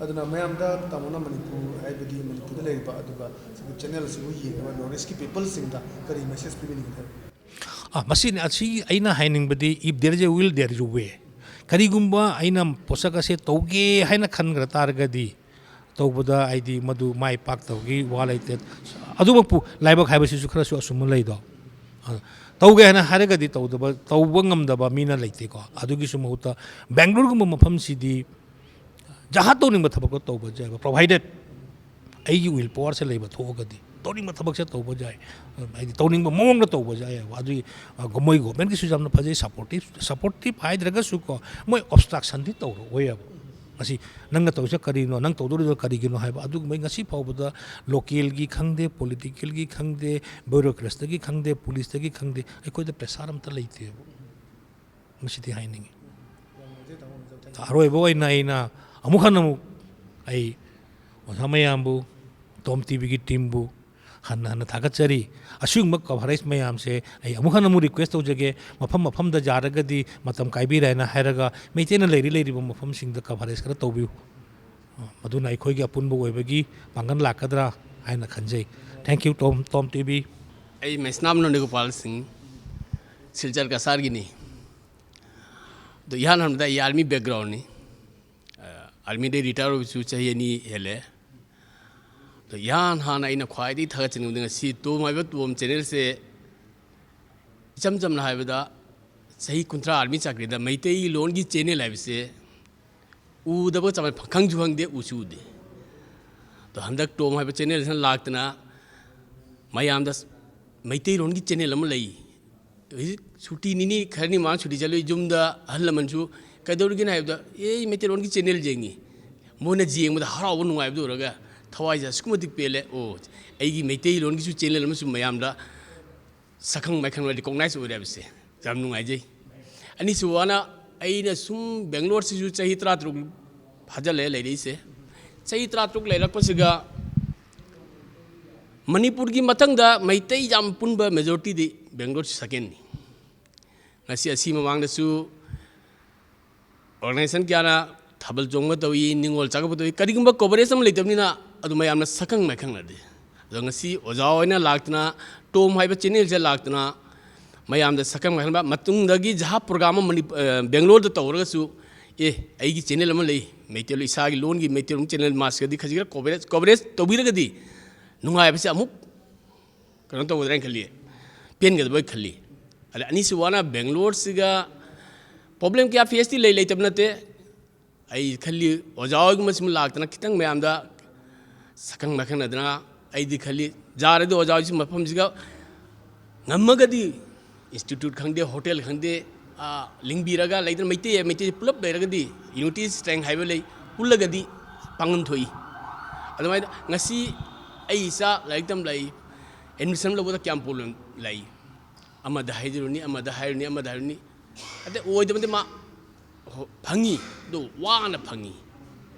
ꯑꯗꯨꯅ ꯃꯌꯥꯝꯗ ꯇꯥꯃꯣꯅ ꯃꯅꯤꯄꯨꯔ, ꯍꯥꯏꯕꯗꯤ ꯃꯅꯤꯄꯨꯔꯗ ꯂꯩꯔꯤꯕ, ꯑꯗꯨꯒ ꯁꯤꯒꯤ ꯆꯦꯅꯦꯜ ꯑꯁꯤꯕꯨ ꯌꯦꯡꯉꯤꯕ ꯅꯣꯔꯠ ꯏꯁꯀꯤ ꯄꯤꯄꯜꯁꯤꯡꯗ ꯀꯔꯤ ꯃꯦꯁꯦꯖ ꯄꯤꯕꯤꯅꯤꯡꯒꯦ ꯍꯥꯏꯕ? ꯑꯥ, ꯃꯁꯤꯅꯤ, ꯑꯁꯤ ꯑꯩꯅ ꯍꯥꯏꯅꯤꯡꯕꯗꯤ, if there is a will, there is a way. ꯀꯔꯤꯒꯨꯝꯕ ꯑꯩꯅ ꯄꯣꯠꯁꯛ ꯑꯁꯦ ꯇꯧꯒꯦ ꯍꯥꯏꯅ ꯈꯟꯈ꯭ꯔ ꯇꯥꯔꯒꯗꯤ, ꯇꯧꯕꯗ ꯍꯥꯏꯗꯤ ꯃꯗꯨ ꯃꯥꯏ ꯄꯥꯛꯇꯕꯒꯤ ꯋꯥ ꯂꯩꯇꯦ꯫ ꯑꯗꯨꯃꯛꯄꯨ ꯂꯥꯏꯕꯛ ꯍꯥꯏꯕꯁꯤꯁꯨ ꯈꯔꯁꯨ ꯑꯆꯨꯝꯕ ꯂꯩꯗꯣ꯫ ꯑ, ꯇꯧꯒꯦ ꯍꯥꯏꯅ ꯍꯥꯏꯔꯒꯗꯤ ꯇꯧꯗꯕ, ꯇꯧꯕ ꯉꯝꯗꯕ ꯃꯤꯅ ꯂꯩꯇꯦꯀꯣ꯫ ꯑꯗꯨꯒꯤꯁꯨ ꯃꯍꯨꯠꯇ ꯕꯦꯡꯒ꯭ꯂꯣꯔꯒꯨꯝꯕ ꯃꯐꯝꯁꯤꯗꯤ ꯖꯍꯥ ꯇꯧꯅꯤꯡꯕ ꯊꯕꯛꯇꯣ ꯇꯧꯕ ꯌꯥꯏꯕ, provided ꯑꯩꯒꯤ will powerꯁꯦ ꯂꯩꯕ ꯊꯣꯛꯑꯒꯗꯤ ꯇꯧꯅꯤꯡꯕ ꯊꯕꯛꯁꯦ ꯇꯧꯕ ꯌꯥꯏ꯫ ꯍꯥꯏꯗꯤ ꯇꯧꯅꯤꯡꯕ ꯃꯑꯣꯡꯗ ꯇꯧꯕ ꯌꯥꯏꯑꯕ꯫ ꯑꯗꯨꯒꯤ, ꯑ, ꯃꯣꯏ ꯒꯣꯔꯃꯦꯟꯒꯤꯁꯨ ꯌꯥꯝꯅ ꯐꯖꯩ, supportive, supportive ꯍꯥꯏꯗ꯭ꯔꯒꯁꯨꯀꯣ, ꯃꯣꯏ obstructionꯗꯤ ꯇꯧꯔꯛꯑꯣꯏꯌꯦꯕ꯫ ꯉꯁꯤ ꯅꯪꯅ ꯇꯧꯔꯤꯁꯦ ꯀꯔꯤꯅꯣ, ꯅꯪ ꯇꯧꯗꯣꯔꯤꯗꯣ ꯀꯔꯤꯒꯤꯅꯣ ꯍꯥꯏꯕ ꯑꯗꯨꯒꯨꯝꯕꯩ ꯉꯁꯤ ꯐꯥꯎꯕꯗ localꯒꯤ ꯈꯪꯗꯦ, politicalꯒꯤ ꯈꯪꯗꯦ, bureaucratsꯇꯒꯤ ꯈꯪꯗꯦ, policeꯇꯒꯤ ꯈꯪꯗꯦ, ꯑꯩꯈꯣꯏꯗ pressure ꯑꯝꯇ ꯂꯩꯇꯦꯕ꯫ ꯃꯁꯤꯗꯤ ꯍꯥꯏꯅꯤꯡꯉꯤ꯫ ꯑꯔꯣꯏꯕ ꯑꯣꯏꯅ ꯑꯩꯅ ꯑꯃꯨꯛ ꯍꯟꯅ ꯑꯃꯨꯛ ꯑꯩ ꯑꯣꯖꯥ ꯃꯌꯥꯝꯕꯨ, ꯇꯣꯝ ꯇꯤꯚꯤꯒꯤ teamꯕꯨ ꯍꯟꯅ ꯍꯟꯅ ꯊꯥꯒꯠꯆꯔꯤ꯫ ꯑꯁꯤꯒꯨꯝꯕ coverage ꯃꯌꯥꯝꯁꯦ ꯑꯩ ꯑꯃꯨꯛ ꯍꯟꯅ ꯑꯃꯨꯛ request ꯇꯧꯖꯒꯦ, ꯃꯐꯝ ꯃꯐꯝꯗ ꯌꯥꯔꯒꯗꯤ ꯃꯇꯝ ꯀꯥꯏꯕꯤꯔꯦ ꯍꯥꯏꯅ ꯍꯥꯏꯔꯒ ꯃꯩꯇꯩꯅ ꯂꯩꯔꯤ ꯂꯩꯔꯤꯕ ꯃꯐꯝꯁꯤꯡꯗ coverage ꯈꯔ ꯇꯧꯕꯤꯌꯨ꯫ ꯃꯗꯨꯅ ꯑꯩꯈꯣꯏꯒꯤ ꯑꯄꯨꯟꯕ ꯑꯣꯏꯕꯒꯤ ꯄꯥꯡꯒꯜ ꯂꯥꯛꯀꯗ꯭ꯔꯥ ꯍꯥꯏꯅ ꯈꯟꯖꯩ꯫ Thank you, Tom, Tom TV. ꯑꯩ ꯃꯩꯁꯅꯥꯝ ꯅꯣꯅꯤꯒꯣꯄꯥꯜ ꯁꯤꯡ, ꯁꯤꯜꯆꯔ ꯀꯁꯥꯔꯒꯤꯅꯤ꯫ ꯑꯗꯣ ꯏꯍꯥꯟ ꯍꯥꯟꯕꯗ ꯑꯩ army backgroundꯅꯤ꯫ ꯑ, armyꯗꯩ retire ꯑꯣꯏꯕꯁꯨ ꯆꯍꯤ ꯑꯅꯤ ꯍꯦꯜꯂꯦ꯫ ꯑꯗꯣ ꯏꯍꯥꯟ ꯍꯥꯟꯅ ꯑꯩꯅ ꯈ꯭ꯋꯥꯏꯗꯒꯤ ꯊꯥꯒꯠꯆꯅꯤꯡꯕꯗꯤ ꯉꯁꯤ ꯇꯣꯝ ꯍꯥꯏꯕ ꯇꯣꯝ channelꯁꯦ ꯏꯆꯝ ꯆꯝꯅ ꯍꯥꯏꯕꯗ ꯆꯍꯤ ꯀꯨꯟꯊ꯭ꯔꯥ army ꯆꯥꯀ꯭ꯔꯤꯗ ꯃꯩꯇꯩ ꯂꯣꯟꯒꯤ channel ꯍꯥꯏꯕꯁꯦ ꯎꯗꯕ ꯆꯞ ꯃꯥꯟꯅꯩ, ꯈꯪꯁꯨ ꯈꯪꯗꯦ, ꯎꯁꯨ ꯎꯗꯦ꯫ ꯑꯗꯣ ꯍꯟꯗꯛ ꯇꯣꯝ ꯍꯥꯏꯕ channelꯁꯤꯅ ꯂꯥꯛꯇꯅ ꯃꯌꯥꯝꯗ ꯃꯩꯇꯩꯂꯣꯟꯒꯤ channel ꯑꯃ ꯂꯩ, ꯍꯧꯖꯤꯛ ꯁꯨꯇꯤ ꯅꯤꯅꯤ ꯈꯔꯅꯤ ꯃꯃꯥꯡ ꯁꯨꯇꯤ ꯆꯠꯂꯨꯏ, ꯌꯨꯝꯗ ꯑꯍꯜ ꯂꯃꯟꯁꯨ ꯀꯩꯗꯧꯔꯤꯒꯦꯅ ꯍꯥꯏꯕꯗ, "ꯑꯦ, ꯑꯩ ꯃꯩꯇꯩꯂꯣꯟꯒꯤ channel ꯌꯦꯡꯉꯤ"꯫ ꯃꯣꯏꯅ ꯌꯦꯡꯕꯗ ꯍꯔꯥꯎꯕ ꯅꯨꯡꯉꯥꯏꯕꯗꯨ ꯎꯔꯒ ꯊꯋꯥꯏꯁꯦ ꯑꯁꯨꯛꯀꯤ ꯃꯇꯤꯛ ꯄꯦꯜꯂꯦ꯫ ꯑꯣ, ꯑꯩꯒꯤ ꯃꯩꯇꯩꯂꯣꯟꯒꯤꯁꯨ channel ꯑꯃꯁꯨ ꯃꯌꯥꯝꯗ ꯁꯛꯈꯪ ꯃꯥꯏꯈꯪ recognize ꯑꯣꯏꯔꯦ ꯍꯥꯏꯕꯁꯦ ꯌꯥꯝ ꯅꯨꯡꯉꯥꯏꯖꯩ꯫ ꯑꯅꯤꯁꯨꯕꯅ, ꯑꯩꯅ ꯁꯨꯝ ꯕꯦꯡꯒ꯭ꯂꯣꯔꯁꯤꯁꯨ ꯆꯍꯤ ꯇꯔꯥꯇꯔꯨꯛ ꯐꯥꯖꯤꯜꯂꯦ ꯂꯩꯔꯛꯏꯁꯦ꯫ ꯆꯍꯤ ꯇꯔꯥꯇꯔꯨꯛ ꯂꯩꯔꯛꯄꯁꯤꯒ ꯃꯅꯤꯄꯨꯔꯒꯤ ꯃꯊꯪꯗ ꯃꯩꯇꯩ ꯌꯥꯝ ꯄꯨꯟꯕ majorityꯗꯤ ꯕꯦꯡꯒ꯭ꯂꯣꯔꯁꯤ secondꯅꯤ꯫ ꯉꯁꯤ ꯑꯁꯤ ꯃꯃꯥꯡꯗꯁꯨ organization ꯀꯌꯥꯅ ꯊꯥꯕꯜ ꯆꯣꯡꯕ ꯇꯧꯏ, ꯅꯤꯉꯣꯜ ꯆꯥꯛꯀꯧꯕ ꯇꯧꯏ, ꯀꯔꯤꯒꯨꯝꯕ coverage ꯑꯃ ꯂꯩꯇꯕꯅꯤꯅ ꯑꯗꯨ ꯃꯌꯥꯝꯅ ꯁꯛꯈꯪ ꯃꯥꯏꯈꯪꯅꯗꯦ꯫ ꯑꯗꯣ ꯉꯁꯤ ꯑꯣꯖꯥ ꯍꯣꯏꯅ ꯂꯥꯛꯇꯅ, ꯇꯣꯝ ꯍꯥꯏꯕ channelꯁꯦ ꯂꯥꯛꯇꯅ, ꯃꯌꯥꯝꯗ ꯁꯛꯈꯪ ꯃꯥꯏꯈꯪꯕ ꯃꯇꯨꯡꯗꯒꯤ ꯖꯍꯥ ꯄ꯭ꯔꯣꯒ꯭ꯔꯥꯝ ꯑꯃ ꯃꯅꯤ-, ꯑ, ꯕꯦꯡꯒ꯭ꯂꯣꯔꯗ ꯇꯧꯔꯒꯁꯨ, ꯑꯦ, ꯑꯩꯒꯤ ꯆꯦꯅꯦꯜ ꯑꯃ ꯂꯩ, ꯃꯩꯇꯩꯂꯣꯟ, ꯏꯁꯥꯒꯤ ꯂꯣꯟꯒꯤ ꯃꯩꯇꯩꯂꯣꯟ ꯆꯦꯅꯦꯜ ꯃꯥꯁꯤꯒꯗꯤ ꯈꯖꯤꯛ ꯈꯔ ꯀꯣꯚꯔꯦꯖ, ꯀꯣꯚꯔꯦꯖ ꯇꯧꯕꯤꯔꯒꯗꯤ ꯅꯨꯡꯉꯥꯏꯕꯁꯦ ꯑꯃꯨꯛ ꯀꯩꯅꯣ ꯇꯧꯒꯗ꯭ꯔꯥ ꯍꯥꯏꯅ ꯈꯜꯂꯤ, ꯄꯦꯟꯒꯗꯕ ꯈꯜꯂꯤ꯫ ꯑꯗ ꯑꯅꯤꯁꯨꯕꯅ ꯕꯦꯡꯒ꯭ꯂꯣꯔꯁꯤꯒ ꯄ꯭ꯔꯣꯕ꯭ꯂꯦꯝ ꯀꯌꯥ ꯐꯦꯁꯇꯤ ꯂꯩ, ꯂꯩꯇꯕ ꯅꯠꯇꯦ꯫ ꯑꯩ ꯈꯜꯂꯤ ꯑꯣꯖꯥ ꯍꯣꯏꯒꯨꯝꯕ ꯁꯨꯝ ꯂꯥꯛꯇꯅ ꯈꯤꯇꯪ ꯃꯌꯥꯝꯗ ꯁꯛꯈꯪ ꯃꯥꯏꯈꯪꯅꯗꯅ ꯑꯩꯗꯤ ꯈꯜꯂꯤ, ꯌꯥꯔꯗꯤ ꯑꯣꯖꯥ ꯍꯣꯏꯁꯨ ꯃꯐꯝꯁꯤꯒ ꯉꯝꯃꯒꯗꯤ ꯏꯟꯁꯇꯤꯇ꯭ꯌꯨꯠ ꯈꯪꯗꯦ, ꯍꯣꯇꯦꯜ ꯈꯪꯗꯦ, ꯑꯥ, ꯂꯤꯡꯕꯤꯔꯒ ꯂꯩꯗꯅ ꯃꯩꯇꯩ, ꯃꯩꯇꯩ ꯄꯨꯂꯞ ꯂꯩꯔꯒꯗꯤ unity is strength ꯍꯥꯏꯕ ꯂꯩ, ꯄꯨꯜꯂꯒꯗꯤ ꯄꯥꯡꯒꯜ ꯊꯣꯛꯏ꯫ ꯑꯗꯨꯃꯥꯏꯅ ꯉꯁꯤ ꯑꯩ ꯏꯆꯥ ꯂꯥꯏꯔꯤꯛ ꯇꯝ ꯂꯩ, ꯑꯦꯗꯃꯤꯁꯟ ꯂꯧꯕꯗ ꯀꯌꯥꯝ ꯄ꯭ꯔꯣꯕ꯭ꯂꯦꯝ ꯂꯩ? ꯑꯃꯗ ꯍꯥꯏꯔꯨꯅꯤ, ꯑꯃꯗ ꯍꯥꯏꯔꯨꯅꯤ, ꯑꯃꯗ ꯍꯥꯏꯔꯨꯅꯤ꯫ ꯑꯗꯩ ꯑꯣꯏꯗꯕꯗꯤ ꯃꯥ ꯍꯣ-, ꯐꯪꯉꯤ, ꯑꯗꯨ ꯋꯥꯅ ꯐꯪꯉꯤ꯫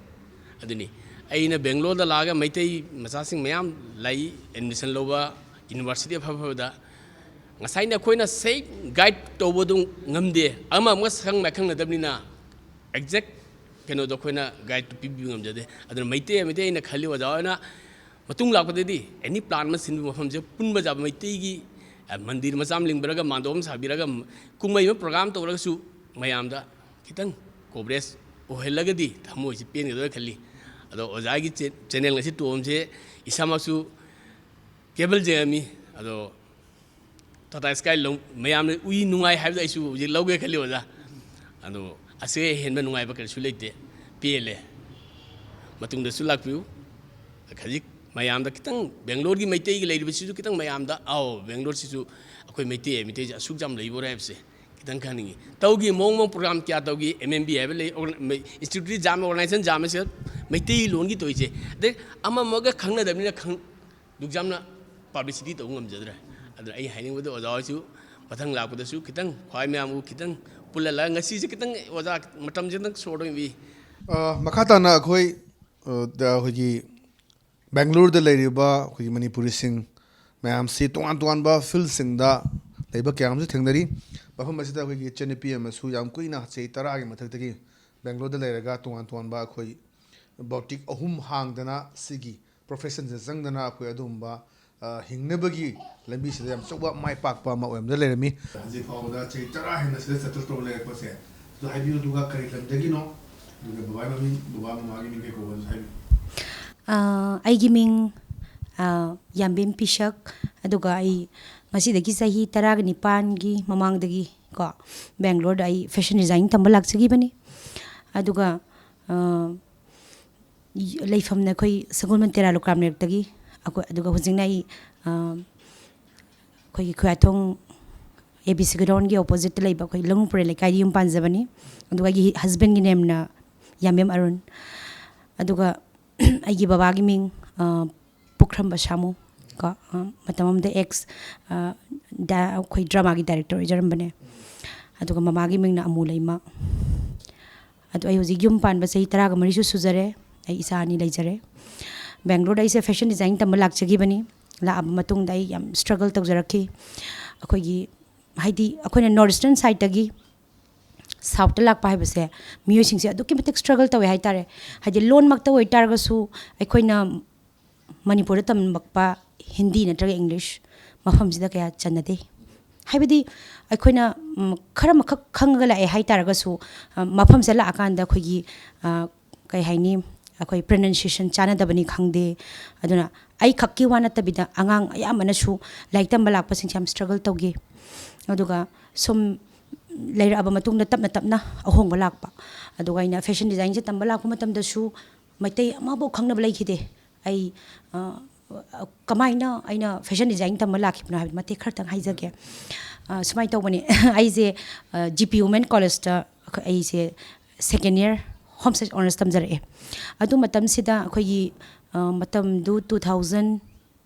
ꯑꯗꯨꯅꯤ ꯑꯩꯅ ꯕꯦꯡꯒ꯭ꯂꯣꯔꯗ ꯂꯥꯛꯑꯒ ꯃꯩꯇꯩ ꯃꯆꯥꯁꯤꯡ ꯃꯌꯥꯝ ꯂꯩ, ꯑꯦꯗꯃꯤꯁꯟ ꯂꯧꯕ ꯌꯨꯅꯤꯚꯔꯁꯤꯇꯤ ꯑꯐ ꯑꯐꯕꯗ꯫ ꯉꯁꯥꯏꯅ ꯑꯩꯈꯣꯏꯅ ꯁꯦꯛ ꯒꯥꯏꯗ ꯇꯧꯕꯗꯨ ꯉꯝꯗꯦ, ꯑꯃ ꯑꯃꯒ ꯁꯛꯈꯪ ꯃꯥꯏꯈꯪꯅꯗꯕꯅꯤꯅ ꯑꯦꯛꯖꯦꯛ ꯀꯩꯅꯣꯗꯣ ꯑꯩꯈꯣꯏꯅ ꯒꯥꯏꯗꯇꯨ ꯄꯤꯕꯤꯕ ꯉꯝꯖꯗꯦ꯫ ꯑꯗꯨꯅ ꯃꯩꯇꯩ ꯑꯃꯗꯤ ꯑꯩꯅ ꯈꯜꯂꯤ ꯑꯣꯖꯥ ꯍꯣꯏꯅ ꯃꯇꯨꯡ ꯂꯥꯛꯄꯗꯗꯤ ꯑꯦꯅꯤ ꯄ꯭ꯂꯥꯟ ꯑꯃ ꯁꯤꯟꯕ ꯃꯐꯝꯁꯦ ꯄꯨꯟꯕ ꯌꯥꯕ ꯃꯩꯇꯩꯒꯤ, ꯑ, ꯃꯟꯗꯤꯔ ꯃꯆꯥ ꯑꯃ ꯂꯤꯡꯕꯤꯔꯒ ꯃꯥꯟꯗꯣꯞ ꯑꯃ ꯁꯥꯕꯤꯔꯒ ꯀꯨꯝꯍꯩ ꯑꯃ ꯄ꯭ꯔꯣꯒ꯭ꯔꯥꯝ ꯇꯧꯔꯒꯁꯨ ꯃꯌꯥꯝꯗ ꯈꯤꯇꯪ ꯀꯣꯚꯔꯦꯖ ꯑꯣꯏꯍꯜꯂꯒꯗꯤ ꯊꯃꯣꯏꯁꯤ ꯄꯦꯟꯒꯗ꯭ꯔꯥ ꯈꯜꯂꯤ꯫ ꯑꯗꯣ ꯑꯣꯖꯥꯒꯤ ꯆꯦ-, ꯆꯦꯅꯦꯜ ꯉꯁꯤ ꯇꯣꯝꯁꯦ ꯏꯁꯥꯃꯛꯁꯨ ꯀꯦꯕꯜ ꯌꯦꯡꯉꯝꯃꯤ꯫ ꯑꯗꯣ ꯇꯥꯇꯥ ꯁ꯭ꯀꯥꯏ ꯂꯧ-, ꯃꯌꯥꯝꯅ ꯎꯏ ꯅꯨꯡꯉꯥꯏ ꯍꯥꯏꯕꯗꯣ ꯑꯩꯁꯨ ꯍꯧꯖꯤꯛ ꯂꯧꯒꯦ ꯈꯜꯂꯤ ꯑꯣꯖꯥ꯫ ꯑꯗꯣ ꯑꯁꯤꯗꯒꯤ ꯑꯍꯦꯟꯕ ꯅꯨꯡꯉꯥꯏꯕ ꯀꯔꯤꯁꯨ ꯂꯩꯇꯦ, ꯄꯦꯜꯂꯦ꯫ ꯃꯇꯨꯡꯗꯁꯨ ꯂꯥꯛꯄꯤꯌꯨ꯫ ꯍꯧꯖꯤꯛ ꯃꯌꯥꯝꯗ ꯈꯤꯇꯪ ꯕꯦꯡꯒ꯭ꯂꯣꯔꯒꯤ ꯃꯩꯇꯩꯒꯤ ꯂꯩꯔꯤꯕꯁꯤꯁꯨ ꯈꯤꯇꯪ ꯃꯌꯥꯝꯗ, "ꯑꯥꯎ, ꯕꯦꯡꯒ꯭ꯂꯣꯔꯁꯤꯁꯨ ꯑꯩꯈꯣꯏ ꯃꯩꯇꯩ, ꯃꯩꯇꯩꯁꯦ ꯑꯁꯨꯛ ꯌꯥꯝ ꯂꯩꯕꯣꯔꯦ" ꯍꯥꯏꯕꯁꯦ ꯈꯤꯇꯪ ꯈꯪꯅꯤꯡꯉꯤ꯫ ꯇꯧꯒꯤ ꯃꯑꯣꯡ ꯃꯑꯣꯡ ꯄ꯭ꯔꯣꯒ꯭ꯔꯥꯝ ꯀꯌꯥ ꯇꯧꯒꯤ, ꯑꯦꯝ ꯑꯦꯝ ꯕꯤ ꯍꯥꯏꯕ ꯂꯩ, ꯑꯣꯔꯒ-, ꯃꯩ-, ꯏꯟꯁꯇꯤꯇ꯭ꯌꯨꯠ ꯌꯥꯝꯃꯦ, ꯑꯣꯔꯒꯅꯥꯏꯖꯦꯁꯟ ꯌꯥꯝꯃꯦ, ꯁꯤꯗ ꯃꯩꯇꯩꯂꯣꯟꯒꯤ ꯇꯧꯔꯤꯁꯦ꯫ ꯑꯗꯩ ꯑꯃ ꯑꯃꯒ ꯈꯪꯅꯗꯕꯅꯤꯅ ꯈꯪ-, ꯑꯗꯨꯛ ꯌꯥꯝꯅ ꯄꯕ꯭ꯂꯤꯁꯤꯇꯤ ꯇꯧꯕ ꯉꯝꯖꯗ꯭ꯔꯦ꯫ ꯑꯗꯨꯅ ꯑꯩ ꯍꯥꯏꯅꯤꯡꯕꯗꯤ ꯑꯣꯖꯥ ꯍꯣꯏꯁꯨ ꯃꯊꯪ ꯂꯥꯛꯄꯗꯁꯨ ꯈꯤꯇꯪ ꯈ꯭ꯋꯥꯏ ꯃꯌꯥꯝꯕꯨ ꯈꯤꯇꯪ ꯄꯨꯜꯍꯜꯂꯒ ꯉꯁꯤꯁꯦ ꯈꯤꯇꯪ ꯑꯣꯖꯥ ꯃꯇꯝꯁꯦ ꯈꯤꯇꯪ ꯁꯣꯔꯠ ꯑꯣꯏꯕꯤ꯫ ꯑ, ꯃꯈꯥ ꯇꯥꯅ ꯑꯩꯈꯣꯏ, ꯑ, ꯗ-, ꯑꯩꯈꯣꯏꯒꯤ ꯕꯦꯡꯒ꯭ꯂꯣꯔꯗ ꯂꯩꯔꯤꯕ ꯑꯩꯈꯣꯏꯒꯤ ꯃꯅꯤꯄꯨꯔꯤꯁꯤꯡ ꯃꯌꯥꯝꯁꯤ ꯇꯣꯉꯥꯟ ꯇꯣꯉꯥꯟꯕ ꯐꯤꯜꯁꯤꯡꯗ ꯂꯩꯕ ꯀꯌꯥ ꯑꯃꯁꯨ ꯊꯦꯡꯅꯔꯤ꯫ ꯃꯐꯝ ꯑꯁꯤꯗ ꯑꯩꯈꯣꯏꯒꯤ ꯏꯆꯟꯅꯨꯄꯤ ꯑꯃꯁꯨ ꯌꯥꯝ ꯀꯨꯏꯅ ꯆꯍꯤ ꯇꯔꯥꯒꯤ ꯃꯊꯛꯇꯒꯤ ꯕꯦꯡꯒ꯭ꯂꯣꯔꯗ ꯂꯩꯔꯒ ꯇꯣꯉꯥꯟ ꯇꯣꯉꯥꯟꯕ ꯑꯩꯈꯣꯏ ꯕꯣꯇꯤꯛ ꯑꯍꯨꯝ ꯍꯥꯡꯗꯅ ꯁꯤꯒꯤ ꯄ꯭ꯔꯣꯐꯦꯁꯟꯁꯤꯗ ꯆꯪꯗꯅ ꯑꯩꯈꯣꯏ ꯑꯗꯨꯒꯨꯝꯕ ꯑ, ꯍꯤꯡꯅꯕꯒꯤ ꯂꯝꯕꯤꯁꯤꯗ ꯌꯥꯝ ꯑꯆꯧꯕ ꯃꯥꯏ ꯄꯥꯛꯄ ꯑꯃ ꯑꯣꯏꯔꯝꯗ ꯂꯩꯔꯝꯃꯤ꯫ ꯍꯧꯖꯤꯛ ꯐꯥꯎꯕꯗ ꯆꯍꯤ ꯇꯔꯥ ꯍꯦꯟꯅ ꯁꯤꯗ ꯁꯦꯇꯜ ꯇꯧꯔ ꯂꯩꯔꯛꯄꯁꯦ, ꯑꯗꯨ ꯍꯥꯏꯕꯤꯌꯨ, ꯑꯗꯨꯒ ꯀꯔꯤ ꯂꯝꯗꯒꯤꯅꯣ, ꯑꯗꯨꯒ ꯕꯕꯥꯒꯤ ꯃꯃꯤꯡ, ꯕꯕꯥ ꯃꯃꯥꯒꯤ ꯃꯤꯡ ꯀꯩ ꯀꯧꯕ, ꯑꯗꯨ ꯍꯥꯏꯕꯤꯌꯨ꯫ ꯑ, ꯑꯩꯒꯤ ꯃꯤꯡ, ꯑ, ꯌꯥꯝꯕꯦꯝ ꯄꯤꯁꯛ, ꯑꯗꯨꯒ ꯑꯩ ꯉꯁꯤꯗꯒꯤ ꯆꯍꯤ ꯇꯔꯥꯒ ꯅꯤꯄꯥꯟꯒꯤ ꯃꯃꯥꯡꯗꯒꯤ ꯀꯣ, ꯕꯦꯡꯒ꯭ꯂꯣꯔꯗ ꯑꯩ ꯐꯦꯁꯟ ꯗꯤꯖꯥꯏꯟ ꯇꯝꯕ ꯂꯥꯛꯆꯈꯤꯕꯅꯤ꯫ ꯑꯗꯨꯒ, ꯑ, ꯂꯩꯐꯝꯅ ꯑꯩꯈꯣꯏ ꯁꯒꯣꯜꯕꯟ ꯇꯦꯔꯥ ꯂꯨꯀ꯭ꯔꯥꯝ ꯂꯩꯔꯛꯇꯒꯤ꯫ ꯑꯩꯈꯣꯏ, ꯑꯗꯨꯒ ꯍꯧꯖꯤꯛꯅ ꯑꯩ, ꯑ, ꯑꯩꯈꯣꯏꯒꯤ ꯈꯨꯌꯥꯊꯣꯡ ꯑꯦ ꯕꯤ ꯁꯤ ꯒ꯭ꯔꯥꯎꯟꯒꯤ ꯑꯣꯄꯣꯖꯤꯠꯇ ꯂꯩꯕ ꯑꯩꯈꯣꯏ ꯂꯧꯅꯨꯄꯨꯔꯦ ꯂꯩꯀꯥꯏꯗ ꯌꯨꯝ ꯄꯥꯟꯖꯕꯅꯤ꯫ ꯑꯗꯨꯒ ꯑꯩꯒꯤ ꯍꯁꯕꯦꯟꯒꯤ ꯅꯦꯝꯅ ꯌꯥꯝꯕꯦꯝ ꯑꯔꯨꯟ꯫ ꯑꯗꯨꯒ ꯑꯩꯒꯤ ꯕꯕꯥꯒꯤ ꯃꯤꯡ, ꯑ, ꯄꯨꯈ꯭ꯔꯝꯕ ꯁꯥꯃꯨ ꯀꯣ, ꯑ, ꯃꯇꯝ ꯑꯃꯗ ꯑꯦꯛꯁ, ꯑ, ꯗ-, ꯑꯩꯈꯣꯏ ꯗ꯭ꯔꯃꯥꯒꯤ ꯗꯥꯏꯔꯦꯛꯇꯔ ꯑꯣꯏꯖꯔꯝꯕꯅꯦ꯫ ꯑꯗꯨꯒ ꯃꯃꯥꯒꯤ ꯃꯤꯡꯅ ꯑꯃꯨ ꯂꯩꯃ꯫ ꯑꯗꯣ ꯑꯩ ꯍꯧꯖꯤꯛ ꯌꯨꯝ ꯄꯥꯟꯕ ꯆꯍꯤ ꯇꯔꯥꯒ ꯃꯔꯤꯁꯨ ꯁꯨꯖꯔꯦ꯫ ꯑꯩ ꯏꯆꯥ ꯑꯅꯤ ꯂꯩꯖꯔꯦ꯫ ꯕꯦꯡꯒ꯭ꯂꯣꯔꯗ ꯑꯩꯁꯦ ꯐꯦꯁꯟ ꯗꯤꯖꯥꯏꯟ ꯇꯝꯕ ꯂꯥꯛꯆꯈꯤꯕꯅꯤ꯫ ꯂꯥꯛꯑꯕ ꯃꯇꯨꯡꯗ ꯑꯩ ꯌꯥꯝ ꯁ꯭ꯇ꯭ꯔꯒꯜ ꯇꯧꯖꯔꯛꯈꯤ꯫ ꯑꯩꯈꯣꯏꯒꯤ, ꯍꯥꯏꯗꯤ, ꯑꯩꯈꯣꯏꯅ ꯅꯣꯔꯠ ꯏꯁꯇꯔꯟ ꯁꯥꯏꯠꯇꯒꯤ ꯁꯥꯎꯠꯇ ꯂꯥꯛꯄ ꯍꯥꯏꯕꯁꯦ, ꯃꯤꯑꯣꯏꯁꯤꯡꯁꯦ ꯑꯗꯨꯛꯀꯤ ꯃꯇꯤꯛ ꯁ꯭ꯇ꯭ꯔꯒꯜ ꯇꯧꯋꯦ ꯍꯥꯏꯇꯥꯔꯦ꯫ ꯍꯥꯏꯗꯤ, ꯂꯣꯟꯃꯛꯇ ꯑꯣꯏꯇꯥꯔꯒꯁꯨ, ꯑꯩꯈꯣꯏꯅ ꯃꯅꯤꯄꯨꯔꯗ ꯇꯝꯂꯛꯄ ꯍꯤꯟꯗꯤ ꯅꯠꯇ꯭ꯔꯒ ꯏꯪꯂꯤꯁ ꯃꯐꯝꯁꯤꯗ ꯀꯌꯥ ꯆꯟꯅꯗꯦ꯫ ꯍꯥꯏꯕꯗꯤ, ꯑꯩꯈꯣꯏꯅ, ꯎꯝ, ꯈꯔ ꯃꯈꯛ ꯈꯪꯉꯒ ꯂꯥꯛꯑꯦ ꯍꯥꯏꯇꯥꯔꯒꯁꯨ, ꯑ, ꯃꯐꯝꯁꯤꯗ ꯂꯥꯛꯑꯀꯥꯟꯗ ꯑꯩꯈꯣꯏꯒꯤ, ꯑ, ꯀꯩ ꯍꯥꯏꯅꯤ, ꯑꯩꯈꯣꯏ ꯄ꯭ꯔꯅꯟꯁꯤꯌꯦꯁꯟ ꯆꯥꯟꯅꯗꯕꯅꯤ ꯈꯪꯗꯦ꯫ ꯑꯗꯨꯅ ꯑꯩꯈꯛꯀꯤ ꯋꯥ ꯅꯠꯇꯕꯤꯗ ꯑꯉꯥꯡ ꯑꯌꯥꯝꯕꯅꯁꯨ ꯂꯥꯏꯔꯤꯛ ꯇꯝꯕ ꯂꯥꯛꯄꯁꯤꯡꯁꯦ ꯌꯥꯝ ꯁ꯭ꯇ꯭ꯔꯒꯜ ꯇꯧꯈꯤ꯫ ꯑꯗꯨꯒ ꯁꯨꯝ ꯂꯩꯔꯛꯑꯕ ꯃꯇꯨꯡꯗ ꯇꯞꯅ ꯇꯞꯅ ꯑꯍꯣꯡꯕ ꯂꯥꯛꯄ꯫ ꯑꯗꯨꯒ ꯑꯩꯅ ꯐꯦꯁꯟ ꯗꯤꯖꯥꯏꯟꯁꯦ ꯇꯝꯕ ꯂꯥꯛꯄ ꯃꯇꯝꯗꯁꯨ ꯃꯩꯇꯩ ꯑꯃꯐꯥꯎ ꯈꯪꯅꯕ ꯂꯩꯈꯤꯗꯦ꯫ ꯑꯩ, ꯑ, ꯀꯃꯥꯏꯅ ꯑꯩꯅ ꯐꯦꯁꯟ ꯗꯤꯖꯥꯏꯟ ꯇꯝꯕ ꯂꯥꯛꯈꯤꯕꯅꯣ ꯍꯥꯏꯕꯗꯤ ꯃꯇꯦꯛ ꯈꯔꯇꯪ ꯍꯥꯏꯖꯒꯦ꯫ ꯑ, ꯁꯨꯃꯥꯏꯅ ꯇꯧꯕꯅꯤ꯫ ꯑꯩꯁꯦ, ꯑ, ꯖꯤ ꯄꯤ ꯋꯨꯃꯦꯟ ꯀꯣꯂꯦꯖꯇ ꯑꯩꯈꯣꯏ, ꯑꯩꯁꯦ ꯁꯦꯀꯦꯟ ꯏꯌꯔ ꯍꯣꯝ ꯁꯥꯏꯟꯁ ꯑꯣꯅꯔꯁ ꯇꯝꯖꯔꯛꯑꯦ꯫ ꯑꯗꯨ ꯃꯇꯝꯁꯤꯗ ꯑꯩꯈꯣꯏꯒꯤ, ꯑ, ꯃꯇꯝꯗꯨ two thousand,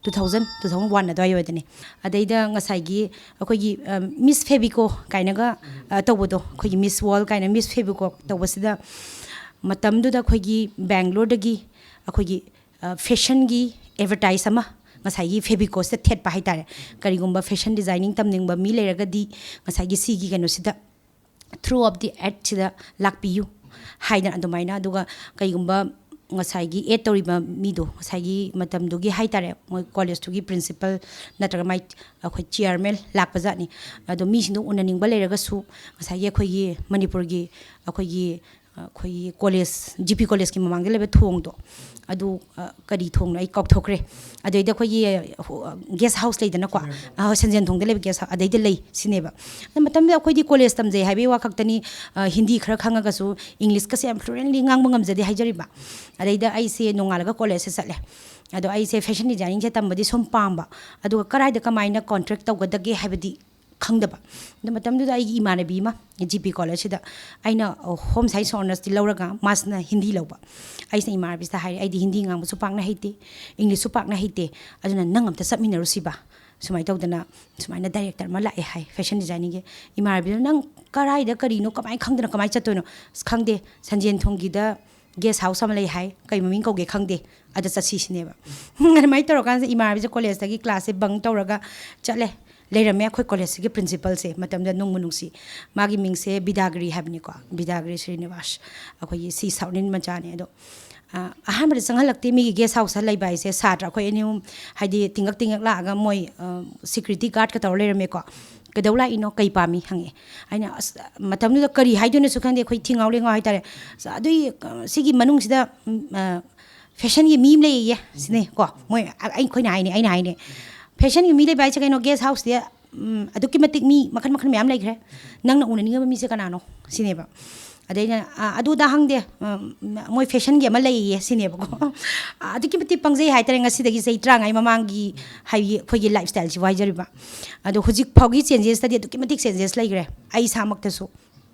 two thousand, two thousand one ꯑꯗꯨꯋꯥꯏ ꯑꯣꯏꯗꯣꯏꯅꯦ꯫ ꯑꯗꯩꯗ ꯉꯁꯥꯏꯒꯤ ꯑꯩꯈꯣꯏꯒꯤ, ꯑ, ꯃꯤꯁ ꯐꯦꯕꯤꯀꯣ ꯀꯥꯏꯅꯒ, ꯑ, ꯇꯧꯕꯗꯣ, ꯑꯩꯈꯣꯏꯒꯤ ꯃꯤꯁ ꯋꯥꯔꯜ ꯀꯥꯏꯅ ꯃꯤꯁ ꯐꯦꯕꯤꯀꯣ ꯇꯧꯕꯁꯤꯗ, ꯃꯇꯝꯗꯨꯗ ꯑꯩꯈꯣꯏꯒꯤ ꯕꯦꯡꯒ꯭ꯂꯣꯔꯗꯒꯤ ꯑꯩꯈꯣꯏꯒꯤ, ꯑ, ꯐꯦꯁꯟꯒꯤ ꯑꯦꯗꯚꯔꯇꯥꯏꯁ ꯑꯃ ꯉꯁꯥꯏꯒꯤ ꯐꯦꯕꯤꯀꯣꯁꯤꯗ ꯊꯦꯠꯄ ꯍꯥꯏꯇꯥꯔꯦ꯫ ꯀꯔꯤꯒꯨꯝꯕ ꯐꯦꯁꯟ ꯗꯤꯖꯥꯏꯅꯤꯡ ꯇꯝꯅꯤꯡꯕ ꯃꯤ ꯂꯩꯔꯒꯗꯤ ꯉꯁꯥꯏꯒꯤ ꯁꯤꯒꯤ ꯀꯩꯅꯣꯁꯤꯗ, through of the ad ꯁꯤꯗ ꯂꯥꯛꯄꯤꯌꯨ ꯍꯥꯏꯗꯅ ꯑꯗꯨꯃꯥꯏꯅ꯫ ꯑꯗꯨꯒ ꯀꯩꯒꯨꯝꯕ ꯉꯁꯥꯏꯒꯤ ꯑꯦꯠ ꯇꯧꯔꯤꯕ ꯃꯤꯗꯣ, ꯉꯁꯥꯏꯒꯤ ꯃꯇꯝꯗꯨꯒꯤ ꯍꯥꯏ ꯇꯥꯔꯦ, ꯃꯣꯏ ꯀꯣꯂꯦꯖꯇꯨꯒꯤ ꯄ꯭ꯔꯤꯟꯁꯤꯄꯜ ꯅꯠꯇ꯭ꯔꯒ ꯃꯥꯏ, ꯑꯩꯈꯣꯏ ꯆꯤꯌꯔꯃꯦꯟ ꯂꯥꯛꯄ ꯖꯥꯠꯅꯤ꯫ ꯑꯗꯣ ꯃꯤꯁꯤꯡꯗꯣ ꯎꯅꯅꯤꯡꯕ ꯂꯩꯔꯒꯁꯨ ꯉꯁꯥꯏꯒꯤ ꯑꯩꯈꯣꯏꯒꯤ ꯃꯅꯤꯄꯨꯔꯒꯤ ꯑꯩꯈꯣꯏꯒꯤ ꯑꯩꯈꯣꯏꯒꯤ ꯀꯣꯂꯦꯖ, ꯖꯤ ꯄꯤ ꯀꯣꯂꯦꯖꯀꯤ ꯃꯃꯥꯡꯗ ꯂꯩꯕ ꯊꯣꯡꯗꯣ, ꯑꯗꯨ, ꯑ, ꯀꯔꯤ ꯊꯣꯡꯅꯣ ꯑꯩ ꯀꯥꯎꯊꯣꯛꯈ꯭ꯔꯦ꯫ ꯑꯗꯩꯗ ꯑꯩꯈꯣꯏꯒꯤ, ꯑ, ꯒꯦꯁ ꯍꯥꯎꯁ ꯂꯩꯗꯅꯀꯣ, ꯑ, ꯁꯟꯖꯦꯟ ꯊꯣꯡꯗ ꯂꯩꯕ ꯒꯦꯁ ꯍꯥꯎꯁ, ꯑꯗꯩꯗ ꯂꯩ ꯁꯤꯅꯦꯕ꯫ ꯑꯗꯨ ꯃꯇꯝꯗꯨꯗ ꯑꯩꯈꯣꯏꯗꯤ ꯀꯣꯂꯦꯖ ꯇꯝꯖꯩ ꯍꯥꯏꯕꯒꯤ ꯋꯥ ꯈꯛꯇꯅꯤ, ꯑ, ꯍꯤꯟꯗꯤ ꯈꯔ ꯈꯪꯉꯒꯁꯨ ꯏꯪꯂꯤꯁꯀꯁꯦ ꯌꯥꯝ ꯐ꯭ꯂꯨꯑꯦꯟꯂꯤ ꯉꯥꯡꯕ ꯉꯝꯖꯗꯦ ꯍꯥꯏꯖꯔꯤꯕ꯫ ꯑꯗꯩꯗ ꯑꯩꯁꯦ ꯅꯣꯡꯉꯥꯜꯂꯒ ꯀꯣꯂꯦꯖꯁꯦ ꯆꯠꯂꯦ꯫ ꯑꯗꯣ ꯑꯩꯁꯦ ꯐꯦꯁꯟ ꯗꯤꯖꯥꯏꯅꯤꯡꯁꯦ ꯇꯝꯕꯗꯤ ꯁꯨꯝ ꯄꯥꯝꯕ, ꯑꯗꯨꯒ ꯀꯗꯥꯏꯗ ꯀꯃꯥꯏꯅ ꯀꯣꯟꯇ꯭ꯔꯦꯛ ꯇꯧꯒꯗꯒꯦ ꯍꯥꯏꯕꯗꯤ ꯈꯪꯗꯕ꯫ ꯑꯗꯨ ꯃꯇꯝꯗꯨꯗ ꯑꯩꯒꯤ ꯏꯃꯥꯟꯅꯕꯤ ꯑꯃ ꯖꯤ ꯄꯤ ꯀꯣꯂꯦꯖꯁꯤꯗ ꯑꯩꯅ, ꯑ, ꯍꯣꯝ ꯁꯥꯏꯟꯁ ꯑꯣꯅꯔꯁꯇꯤ ꯂꯧꯔꯒ ꯃꯥꯁꯤꯅ ꯍꯤꯟꯗꯤ ꯂꯧꯕ꯫ ꯑꯩꯁꯤꯅ ꯏꯃꯥꯟꯅꯕꯤꯁꯤꯗ ꯍꯥꯏꯔꯦ, "ꯑꯩꯗꯤ ꯍꯤꯟꯗꯤ ꯉꯥꯡꯕꯁꯨ ꯄꯥꯛꯅ ꯍꯩꯇꯦ, ꯏꯪꯂꯤꯁꯁꯨ ꯄꯥꯛꯅ ꯍꯩꯇꯦ, ꯑꯗꯨꯅ ꯅꯪ ꯑꯝꯇ ꯆꯠꯃꯤꯟꯅꯔꯨꯁꯤꯕ?" ꯁꯨꯃꯥꯏꯅ ꯇꯧꯗꯅ, ꯁꯨꯃꯥꯏꯅ ꯗꯥꯏꯔꯦꯛꯇꯔ ꯑꯃ ꯂꯥꯛꯑꯦ ꯍꯥꯏ ꯐꯦꯁꯟ ꯗꯤꯖꯥꯏꯅꯤꯡꯒꯤ꯫ ꯏꯃꯥꯟꯅꯕꯤꯗꯨꯅ, "ꯅꯪ ꯀꯔꯥꯏꯗ ꯀꯔꯤꯅꯣ, ꯀꯃꯥꯏꯅ ꯈꯪꯗꯅ ꯀꯃꯥꯏꯅ ꯆꯠꯇꯣꯏꯅꯣ?" "ꯑꯁ, ꯈꯪꯗꯦ, ꯁꯟꯖꯦꯟ ꯊꯣꯡꯒꯤꯗ ꯒꯦꯁ ꯍꯥꯎꯁ ꯑꯃ ꯂꯩ ꯍꯥꯏ, ꯀꯩ ꯃꯃꯤꯡ ꯀꯧꯒꯦ ꯈꯪꯗꯦ, ꯑꯗ ꯆꯠꯁꯤ" ꯁꯤꯅꯦꯕ꯫ ꯑꯗꯨꯃꯥꯏꯅ ꯇꯧꯔꯀꯥꯟꯁꯤꯗ ꯏꯃꯥꯟꯅꯕꯤꯁꯦ ꯀꯣꯂꯦꯖꯇꯒꯤ ꯀ꯭ꯂꯥꯁꯁꯦ ꯕꯪ ꯇꯧꯔꯒ ꯆꯠꯂꯦ꯫ ꯂꯩꯔꯝꯃꯦ ꯑꯩꯈꯣꯏ ꯀꯣꯂꯦꯖꯁꯤꯒꯤ ꯄ꯭ꯔꯤꯟꯁꯤꯄꯜꯁꯦ, ꯃꯇꯝꯗ ꯅꯨꯡꯕꯨ ꯅꯨꯡꯁꯤ꯫ ꯃꯥꯒꯤ ꯃꯤꯡꯁꯦ ꯕꯤꯗꯥꯒꯤꯔꯤ ꯍꯥꯏꯕꯅꯤꯀꯣ, ꯕꯤꯗꯥꯒꯤꯔꯤ ꯁ꯭ꯔꯤꯅꯤꯕꯥꯁ꯫ ꯑꯩꯈꯣꯏꯒꯤ ꯁꯤ ꯁꯥꯎꯠ ꯏꯟꯗꯤꯌꯟ ꯃꯆꯥꯅꯦ꯫ ꯑꯗꯣ, ꯑ, ꯑꯍꯥꯟꯕꯗ ꯆꯪꯍꯜꯂꯛꯇꯦ꯫ ꯃꯤꯒꯤ ꯒꯦꯁ ꯍꯥꯎꯁꯇ ꯂꯩꯕ ꯍꯥꯏꯁꯦ ꯁꯥꯇ꯭ꯔ ꯑꯩꯈꯣꯏ ꯑꯅꯤ ꯑꯍꯨꯝ, ꯍꯥꯏꯗꯤ ꯇꯤꯡꯉꯛ ꯇꯤꯡꯉꯛ ꯂꯥꯛꯑꯒ ꯃꯣꯏ, ꯑ, ꯁꯦꯀ꯭ꯌꯨꯔꯤꯇꯤ ꯒꯥꯔꯗꯀ ꯇꯧꯔ ꯂꯩꯔꯝꯃꯦꯀꯣ꯫ "ꯀꯩꯗꯧ ꯂꯥꯛꯏꯅꯣ? ꯀꯩ ꯄꯥꯝꯃꯤ?" ꯍꯪꯉꯛꯑꯦ꯫ ꯑꯩꯅ, ꯑꯁ, ꯃꯇꯝꯗꯨꯗ ꯀꯔꯤ ꯍꯥꯏꯗꯣꯏꯅꯣꯁꯨ ꯈꯪꯗꯦ, ꯑꯩꯈꯣꯏ ꯊꯤꯉꯥꯎ ꯂꯦꯉꯥꯎ ꯍꯥꯏꯇꯥꯔꯦ꯫ "ꯑꯁ, ꯑꯗꯨꯏ, ꯑ, ꯁꯤꯒꯤ ꯃꯅꯨꯡꯁꯤꯗ, ꯎꯝ, ꯑ, ꯐꯦꯁꯟꯒꯤ ꯃꯤ ꯑꯃ ꯂꯩꯌꯦ" ꯁꯤꯅꯦ ꯀꯣ꯫ ꯃꯣꯏ, ꯑ, ꯑꯩꯈꯣꯏꯅ ꯍꯥꯏꯅꯤ, ꯑꯩꯅ ꯍꯥꯏꯅꯤ, "ꯐꯦꯁꯟꯒꯤ ꯃꯤ ꯂꯩꯕ ꯍꯥꯏꯁꯦ ꯀꯩꯅꯣ? ꯒꯦꯁ ꯍꯥꯎꯁꯇꯤ, ꯎꯝ, ꯑꯗꯨꯛꯀꯤ ꯃꯇꯤꯛ ꯃꯤ ꯃꯈꯜ ꯃꯈꯜ ꯃꯌꯥꯝ ꯂꯩꯈ꯭ꯔꯦ꯫ ꯅꯪꯅ ꯎꯅꯅꯤꯡꯉꯤꯕ ꯃꯤꯁꯦ ꯀꯅꯥꯅꯣ?" ꯁꯤꯅꯦꯕ꯫ ꯑꯗꯩ ꯑꯩꯅ, "ꯑ, ꯑꯗꯨꯗ ꯍꯪꯗꯦ, ꯎꯝ, ꯃꯣꯏ ꯐꯦꯁꯟꯒꯤ ꯑꯃ ꯂꯩꯌꯦ" ꯁꯤꯅꯦꯕꯀꯣ꯫ ꯑ, ꯑꯗꯨꯛꯀꯤ ꯃꯇꯤꯛ ꯄꯪꯖꯩ ꯍꯥꯏꯇꯥꯔꯦ꯫ ꯉꯁꯤꯗꯒꯤ ꯆꯍꯤ ꯇꯔꯥꯃꯉꯥꯒꯤ ꯃꯃꯥꯡꯒꯤ ꯍꯥꯏꯗꯤ ꯑꯩꯈꯣꯏꯒꯤ ꯂꯥꯏꯐ ꯁ꯭ꯇꯥꯏꯜꯁꯤꯕꯨ ꯍꯥꯏꯖꯔꯤꯕ꯫ ꯑꯗꯣ ꯍꯧꯖꯤꯛ ꯐꯥꯎꯒꯤ ꯆꯦꯟꯖꯦꯁꯇꯗꯤ ꯑꯗꯨꯛꯀꯤ ꯃꯇꯤꯛ ꯆꯦꯟꯖꯦꯁ ꯂꯩꯈ꯭ꯔꯦ꯫ ꯑꯩ ꯏꯁꯥꯃꯛꯇꯁꯨ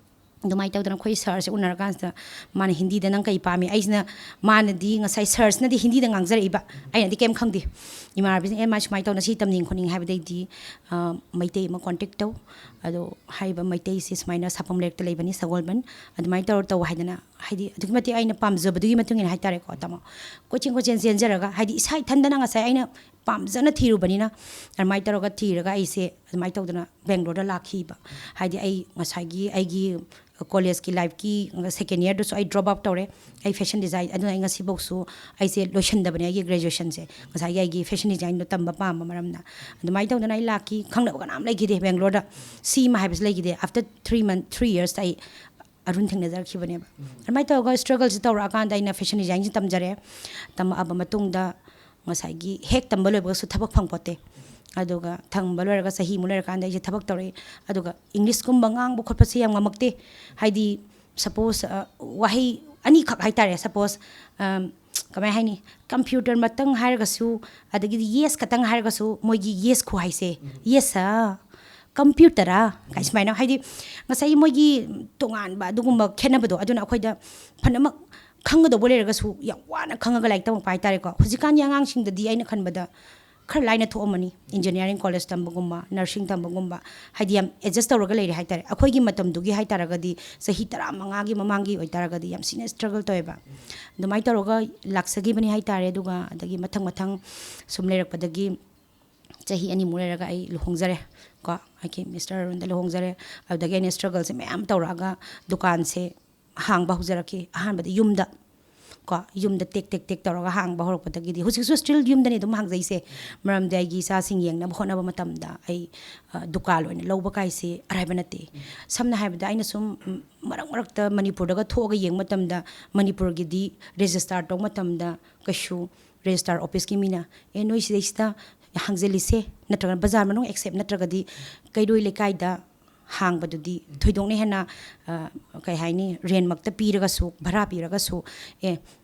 ꯑꯗꯨꯃꯥꯏꯅ ꯇꯧꯗꯅ ꯑꯩꯈꯣꯏ ꯁꯥꯔꯁꯦ ꯎꯅꯔꯀꯥꯟꯁꯤꯗ ꯃꯥꯅ ꯍꯤꯟꯗꯤꯗ "ꯅꯪ ꯀꯩ ꯄꯥꯝꯃꯤ?" ꯑꯩꯁꯤꯅ, ꯃꯥꯅꯗꯤ ꯉꯁꯥꯏ ꯁꯥꯔꯁꯤꯅꯗꯤ ꯍꯤꯟꯗꯤꯗ ꯉꯥꯡꯖꯔꯛꯏꯕ, ꯑꯩꯅꯗꯤ ꯀꯩꯝ ꯈꯪꯗꯦ꯫ ꯏꯃꯥꯟꯅꯕꯤꯁꯤꯅ, "ꯑꯦ, ꯃꯥ ꯁꯨꯃꯥꯏꯅ ꯇꯧꯅ ꯁꯤ ꯇꯝꯅꯤꯡ ꯈꯣꯠꯅꯤꯡ" ꯍꯥꯏꯕꯗꯩꯗꯤ, ꯑ, ꯃꯩꯇꯩ ꯑꯃ ꯀꯣꯟꯇꯦꯛ ꯇꯧ, ꯑꯗꯣ ꯍꯥꯏꯔꯤꯕ ꯃꯩꯇꯩꯁꯤ ꯁꯨꯃꯥꯏꯅ ꯁꯥꯄꯝ ꯂꯩꯔꯛꯇ ꯂꯩꯕꯅꯤ, ꯁꯒꯣꯜꯕꯟ, ꯑꯗꯨꯃꯥꯏꯅ ꯇꯧꯔ ꯇꯧ ꯍꯥꯏꯗꯅ, ꯍꯥꯏꯗꯤ ꯑꯗꯨꯛꯀꯤ ꯃꯇꯤꯛ ꯑꯩꯅ ꯄꯥꯝꯖꯕꯗꯨꯒꯤ ꯃꯇꯨꯡ ꯏꯟꯅ ꯍꯥꯏꯇꯥꯔꯦꯀꯣ, ꯇꯥꯃꯣ, ꯀꯣꯏꯆꯦꯟ ꯀꯣꯏꯆꯦꯟ ꯆꯦꯟꯖꯔꯒ, ꯍꯥꯏꯗꯤ ꯏꯁꯥ ꯏꯊꯟꯗꯅ ꯉꯁꯥꯏ ꯑꯩꯅ ꯄꯥꯝꯖꯅ ꯊꯤꯔꯨꯕꯅꯤꯅ꯫ ꯑꯗꯨꯃꯥꯏꯅ ꯇꯧꯔꯒ ꯊꯤꯔꯒ ꯑꯩꯁꯦ ꯑꯗꯨꯃꯥꯏꯅ ꯇꯧꯗꯅ ꯕꯦꯡꯒ꯭ꯂꯣꯔꯗ ꯂꯥꯛꯈꯤꯕ꯫ ꯍꯥꯏꯗꯤ ꯑꯩ ꯉꯁꯥꯏꯒꯤ ꯑꯩꯒꯤ ꯀꯣꯂꯦꯖꯀꯤ ꯂꯥꯏꯐꯀꯤ ꯁꯦꯀꯦꯟ ꯏꯌꯔꯗꯨꯁꯨ ꯑꯩ ꯗ꯭ꯔꯣꯞ ꯑꯥꯎꯠ ꯇꯧꯔꯦ꯫ ꯑꯩ ꯐꯦꯁꯟ ꯗꯤꯖꯥꯏꯟ, ꯑꯗꯨꯅ ꯑꯩ ꯉꯁꯤꯐꯥꯎꯁꯨ ꯑꯩꯁꯦ ꯂꯣꯏꯁꯤꯟꯗꯕꯅꯦ ꯑꯩꯒꯤ ꯒ꯭ꯔꯦꯖꯨꯑꯦꯁꯟꯁꯦ꯫ ꯉꯁꯥꯏꯒꯤ ꯑꯩꯒꯤ ꯐꯦꯁꯟ ꯗꯤꯖꯥꯏꯟꯗꯣ ꯇꯝꯕ ꯄꯥꯝꯕ ꯃꯔꯝꯅ꯫ ꯑꯗꯨꯃꯥꯏꯅ ꯇꯧꯗꯅ ꯑꯩ ꯂꯥꯛꯈꯤ꯫ ꯈꯪꯅꯕ ꯀꯅꯥꯝ ꯂꯩꯈꯤꯗꯦ ꯕꯦꯡꯒ꯭ꯂꯣꯔꯗ꯫ ꯁꯤꯃ ꯍꯥꯏꯕꯁꯤ ꯂꯩꯈꯤꯗꯦ꯫ ꯑꯥꯐꯇꯔ ꯊ꯭ꯔꯤ ꯃꯟ ꯊ꯭ꯔꯤ ꯏꯌꯔꯁꯇ ꯑꯩ ꯑꯔꯨꯟ ꯊꯦꯡꯅꯖꯔꯛꯈꯤꯕꯅꯦꯕ꯫ ꯑꯗꯨꯃꯥꯏꯅ ꯇꯧꯔꯒ ꯁ꯭ꯇ꯭ꯔꯒꯜꯁꯦ ꯇꯧꯔꯛꯑꯀꯥꯟꯗ ꯑꯩꯅ ꯐꯦꯁꯟ ꯗꯤꯖꯥꯏꯟꯁꯦ ꯇꯝꯖꯔꯦ꯫ ꯇꯝꯃꯛꯑꯕ ꯃꯇꯨꯡꯗ ꯉꯁꯥꯏꯒꯤ ꯍꯦꯛ ꯇꯝꯕ ꯂꯣꯏꯕꯒꯁꯨ ꯊꯕꯛ ꯐꯪꯄꯣꯠꯇꯦ꯫ ꯑꯗꯨꯒ ꯇꯝꯕ ꯂꯣꯏꯔꯒ ꯆꯍꯤꯃꯨꯛ ꯂꯩꯔꯀꯥꯟꯗ ꯑꯩꯁꯦ ꯊꯕꯛ ꯇꯧꯔꯛꯑꯦ꯫ ꯑꯗꯨꯒ ꯏꯪꯂꯤꯁꯀꯨꯝꯕ ꯉꯥꯡꯕ ꯈꯣꯠꯄꯁꯦ ꯌꯥꯝ ꯉꯝꯃꯛꯇꯦ꯫ ꯍꯥꯏꯗꯤ ꯁꯄꯣꯁ ꯋꯥꯍꯩ ꯑꯅꯤꯈꯛ ꯍꯥꯏꯇꯥꯔꯦ, ꯁꯄꯣꯁ ꯀꯃꯥꯏ ꯍꯥꯏꯅꯤ, ꯀꯝꯄ꯭ꯌꯨꯇꯔ ꯃꯇꯪ ꯍꯥꯏꯔꯒꯁꯨ, ꯑꯗꯒꯤꯗꯤ ꯌꯦꯁ ꯈꯛꯇꯪ ꯍꯥꯏꯔꯒꯁꯨ ꯃꯣꯏꯒꯤ ꯌꯦꯁ ꯈꯨꯍꯥꯏꯁꯦ, ꯌꯦꯁ ꯁꯥꯔ, ꯀꯝꯄ꯭ꯌꯨꯇꯔ ꯀꯥꯏ ꯁꯨꯃꯥꯏꯅ꯫ ꯍꯥꯏꯗꯤ ꯉꯁꯥꯏꯒꯤ ꯃꯣꯏꯒꯤ ꯇꯣꯉꯥꯟꯕ ꯑꯗꯨꯒꯨꯝꯕ ꯈꯦꯠꯅꯕꯗꯣ, ꯑꯗꯨꯅ ꯑꯩꯈꯣꯏꯗ ꯐꯅꯃꯛ ꯈꯪꯒꯗꯧꯕ ꯂꯩꯔꯒꯁꯨ ꯌꯥꯝ ꯋꯥꯅ ꯈꯪꯉꯒ ꯂꯥꯏꯔꯤꯛ ꯇꯝꯃꯛꯄ ꯍꯥꯏꯇꯥꯔꯦꯀꯣ꯫ ꯍꯧꯖꯤꯛꯀꯥꯟꯒꯤ ꯑꯉꯥꯡꯁꯤꯡꯗꯗꯤ ꯑꯩꯅ ꯈꯟꯕꯗ ꯈꯔ ꯂꯥꯏꯅ ꯊꯣꯛꯑꯝꯃꯅꯤ꯫ ꯏꯟꯖꯤꯅꯤꯌꯥꯔꯤꯡ ꯀꯣꯂꯦꯖ ꯇꯝꯕꯒꯨꯝꯕ, ꯅꯔꯁꯤꯡ ꯇꯝꯕꯒꯨꯝꯕ, ꯍꯥꯏꯗꯤ ꯌꯥꯝ ꯑꯦꯗꯖꯁ ꯇꯧꯔꯒ ꯂꯩꯔꯦ ꯍꯥꯏꯇꯥꯔꯦ꯫ ꯑꯩꯈꯣꯏꯒꯤ ꯃꯇꯝꯗꯨꯒꯤ ꯍꯥꯏꯇꯥꯔꯒꯗꯤ, ꯆꯍꯤ ꯇꯔꯥꯃꯉꯥꯒꯤ ꯃꯃꯥꯡꯒꯤ ꯑꯣꯏꯇꯥꯔꯒꯗꯤ ꯌꯥꯝ ꯊꯤꯅ ꯁ꯭ꯇ꯭ꯔꯒꯜ ꯇꯧꯋꯦꯕ꯫ ꯑꯗꯨꯃꯥꯏꯅ ꯇꯧꯔꯒ ꯂꯥꯛꯆꯈꯤꯕꯅꯤ ꯍꯥꯏꯇꯥꯔꯦ꯫ ꯑꯗꯨꯒ ꯑꯗꯒꯤ ꯃꯊꯪ ꯃꯊꯪ ꯁꯨꯝ ꯂꯩꯔꯛꯄꯗꯒꯤ ꯆꯍꯤ ꯑꯅꯤꯃꯨꯛ ꯂꯩꯔꯒ ꯑꯩ ꯂꯨꯍꯣꯡꯖꯔꯦ ꯀꯣ, ꯑꯩꯒꯤ ꯃꯤꯁꯇꯔ ꯑꯔꯨꯟꯗ ꯂꯨꯍꯣꯡꯖꯔꯦ꯫ ꯑꯗꯨꯗꯒꯤ ꯑꯩꯅ ꯁ꯭ꯇ꯭ꯔꯒꯜꯁꯦ ꯃꯌꯥꯝ ꯇꯧꯔꯛꯑꯒ ꯗꯨꯀꯥꯟꯁꯦ ꯍꯥꯡꯕ ꯍꯧꯖꯔꯛꯈꯤ꯫ ꯑꯍꯥꯟꯕꯗꯤ ꯌꯨꯝꯗ ꯀꯣ, ꯌꯨꯝꯗ ꯇꯦꯛ ꯇꯦꯛ ꯇꯦꯛ ꯇꯧꯔꯒ ꯍꯥꯡꯕ ꯍꯧꯔꯛꯄꯗꯒꯤꯗꯤ, ꯍꯧꯖꯤꯛꯁꯨ ꯁ꯭ꯇꯤꯜ ꯌꯨꯝꯗꯅꯤ ꯑꯗꯨꯝ ꯍꯥꯡꯖꯩꯁꯦ꯫ ꯃꯔꯝꯗꯤ ꯑꯩꯒꯤ ꯏꯆꯥꯁꯤꯡ ꯌꯦꯡꯅꯕ ꯍꯣꯠꯅꯕ ꯃꯇꯝꯗ ꯑꯩ, ꯑ, ꯗꯨꯀꯥꯟ ꯑꯣꯏꯅ ꯂꯧꯕ ꯀꯥꯏꯁꯦ ꯑꯔꯥꯏꯕ ꯅꯠꯇꯦ꯫ ꯁꯝꯅ ꯍꯥꯏꯔꯕꯗ ꯑꯩꯅ ꯁꯨꯝ, ꯎꯝ, ꯃꯔꯛ ꯃꯔꯛꯇ ꯃꯅꯤꯄꯨꯔꯗꯒ ꯊꯣꯛꯑꯒ ꯌꯦꯡꯕ ꯃꯇꯝꯗ ꯃꯅꯤꯄꯨꯔꯒꯤꯗꯤ ꯔꯦꯖꯤꯁꯇꯥꯔ ꯇꯧꯕ ꯃꯇꯝꯗ ꯀꯩꯁꯨ ꯔꯦꯖꯤꯁꯇꯥꯔ ꯑꯣꯐꯤꯁꯀꯤ ꯃꯤꯅ, "ꯑꯦ, ꯅꯣꯏ ꯁꯤꯗꯩꯁꯤꯗ ꯍꯥꯡꯖꯜꯂꯤꯁꯦ, ꯅꯠꯇ꯭ꯔꯒꯅ ꯕꯖꯥꯔ ꯃꯅꯨꯡ ꯑꯦꯛꯁꯦꯞ ꯅꯠꯇ꯭ꯔꯒꯗꯤ ꯀꯩꯔꯣꯏ ꯂꯩꯀꯥꯏꯗ ꯍꯥꯡꯕꯗꯨꯗꯤ ꯊꯣꯏꯗꯣꯛꯅ ꯍꯦꯟꯅ, ꯑ, ꯀꯩ ꯍꯥꯏꯅꯤ, ꯔꯦꯟꯃꯛꯇ ꯄꯤꯔꯒꯁꯨ, ꯚꯔꯥ ꯄꯤꯔꯒꯁꯨ, ꯑꯦ,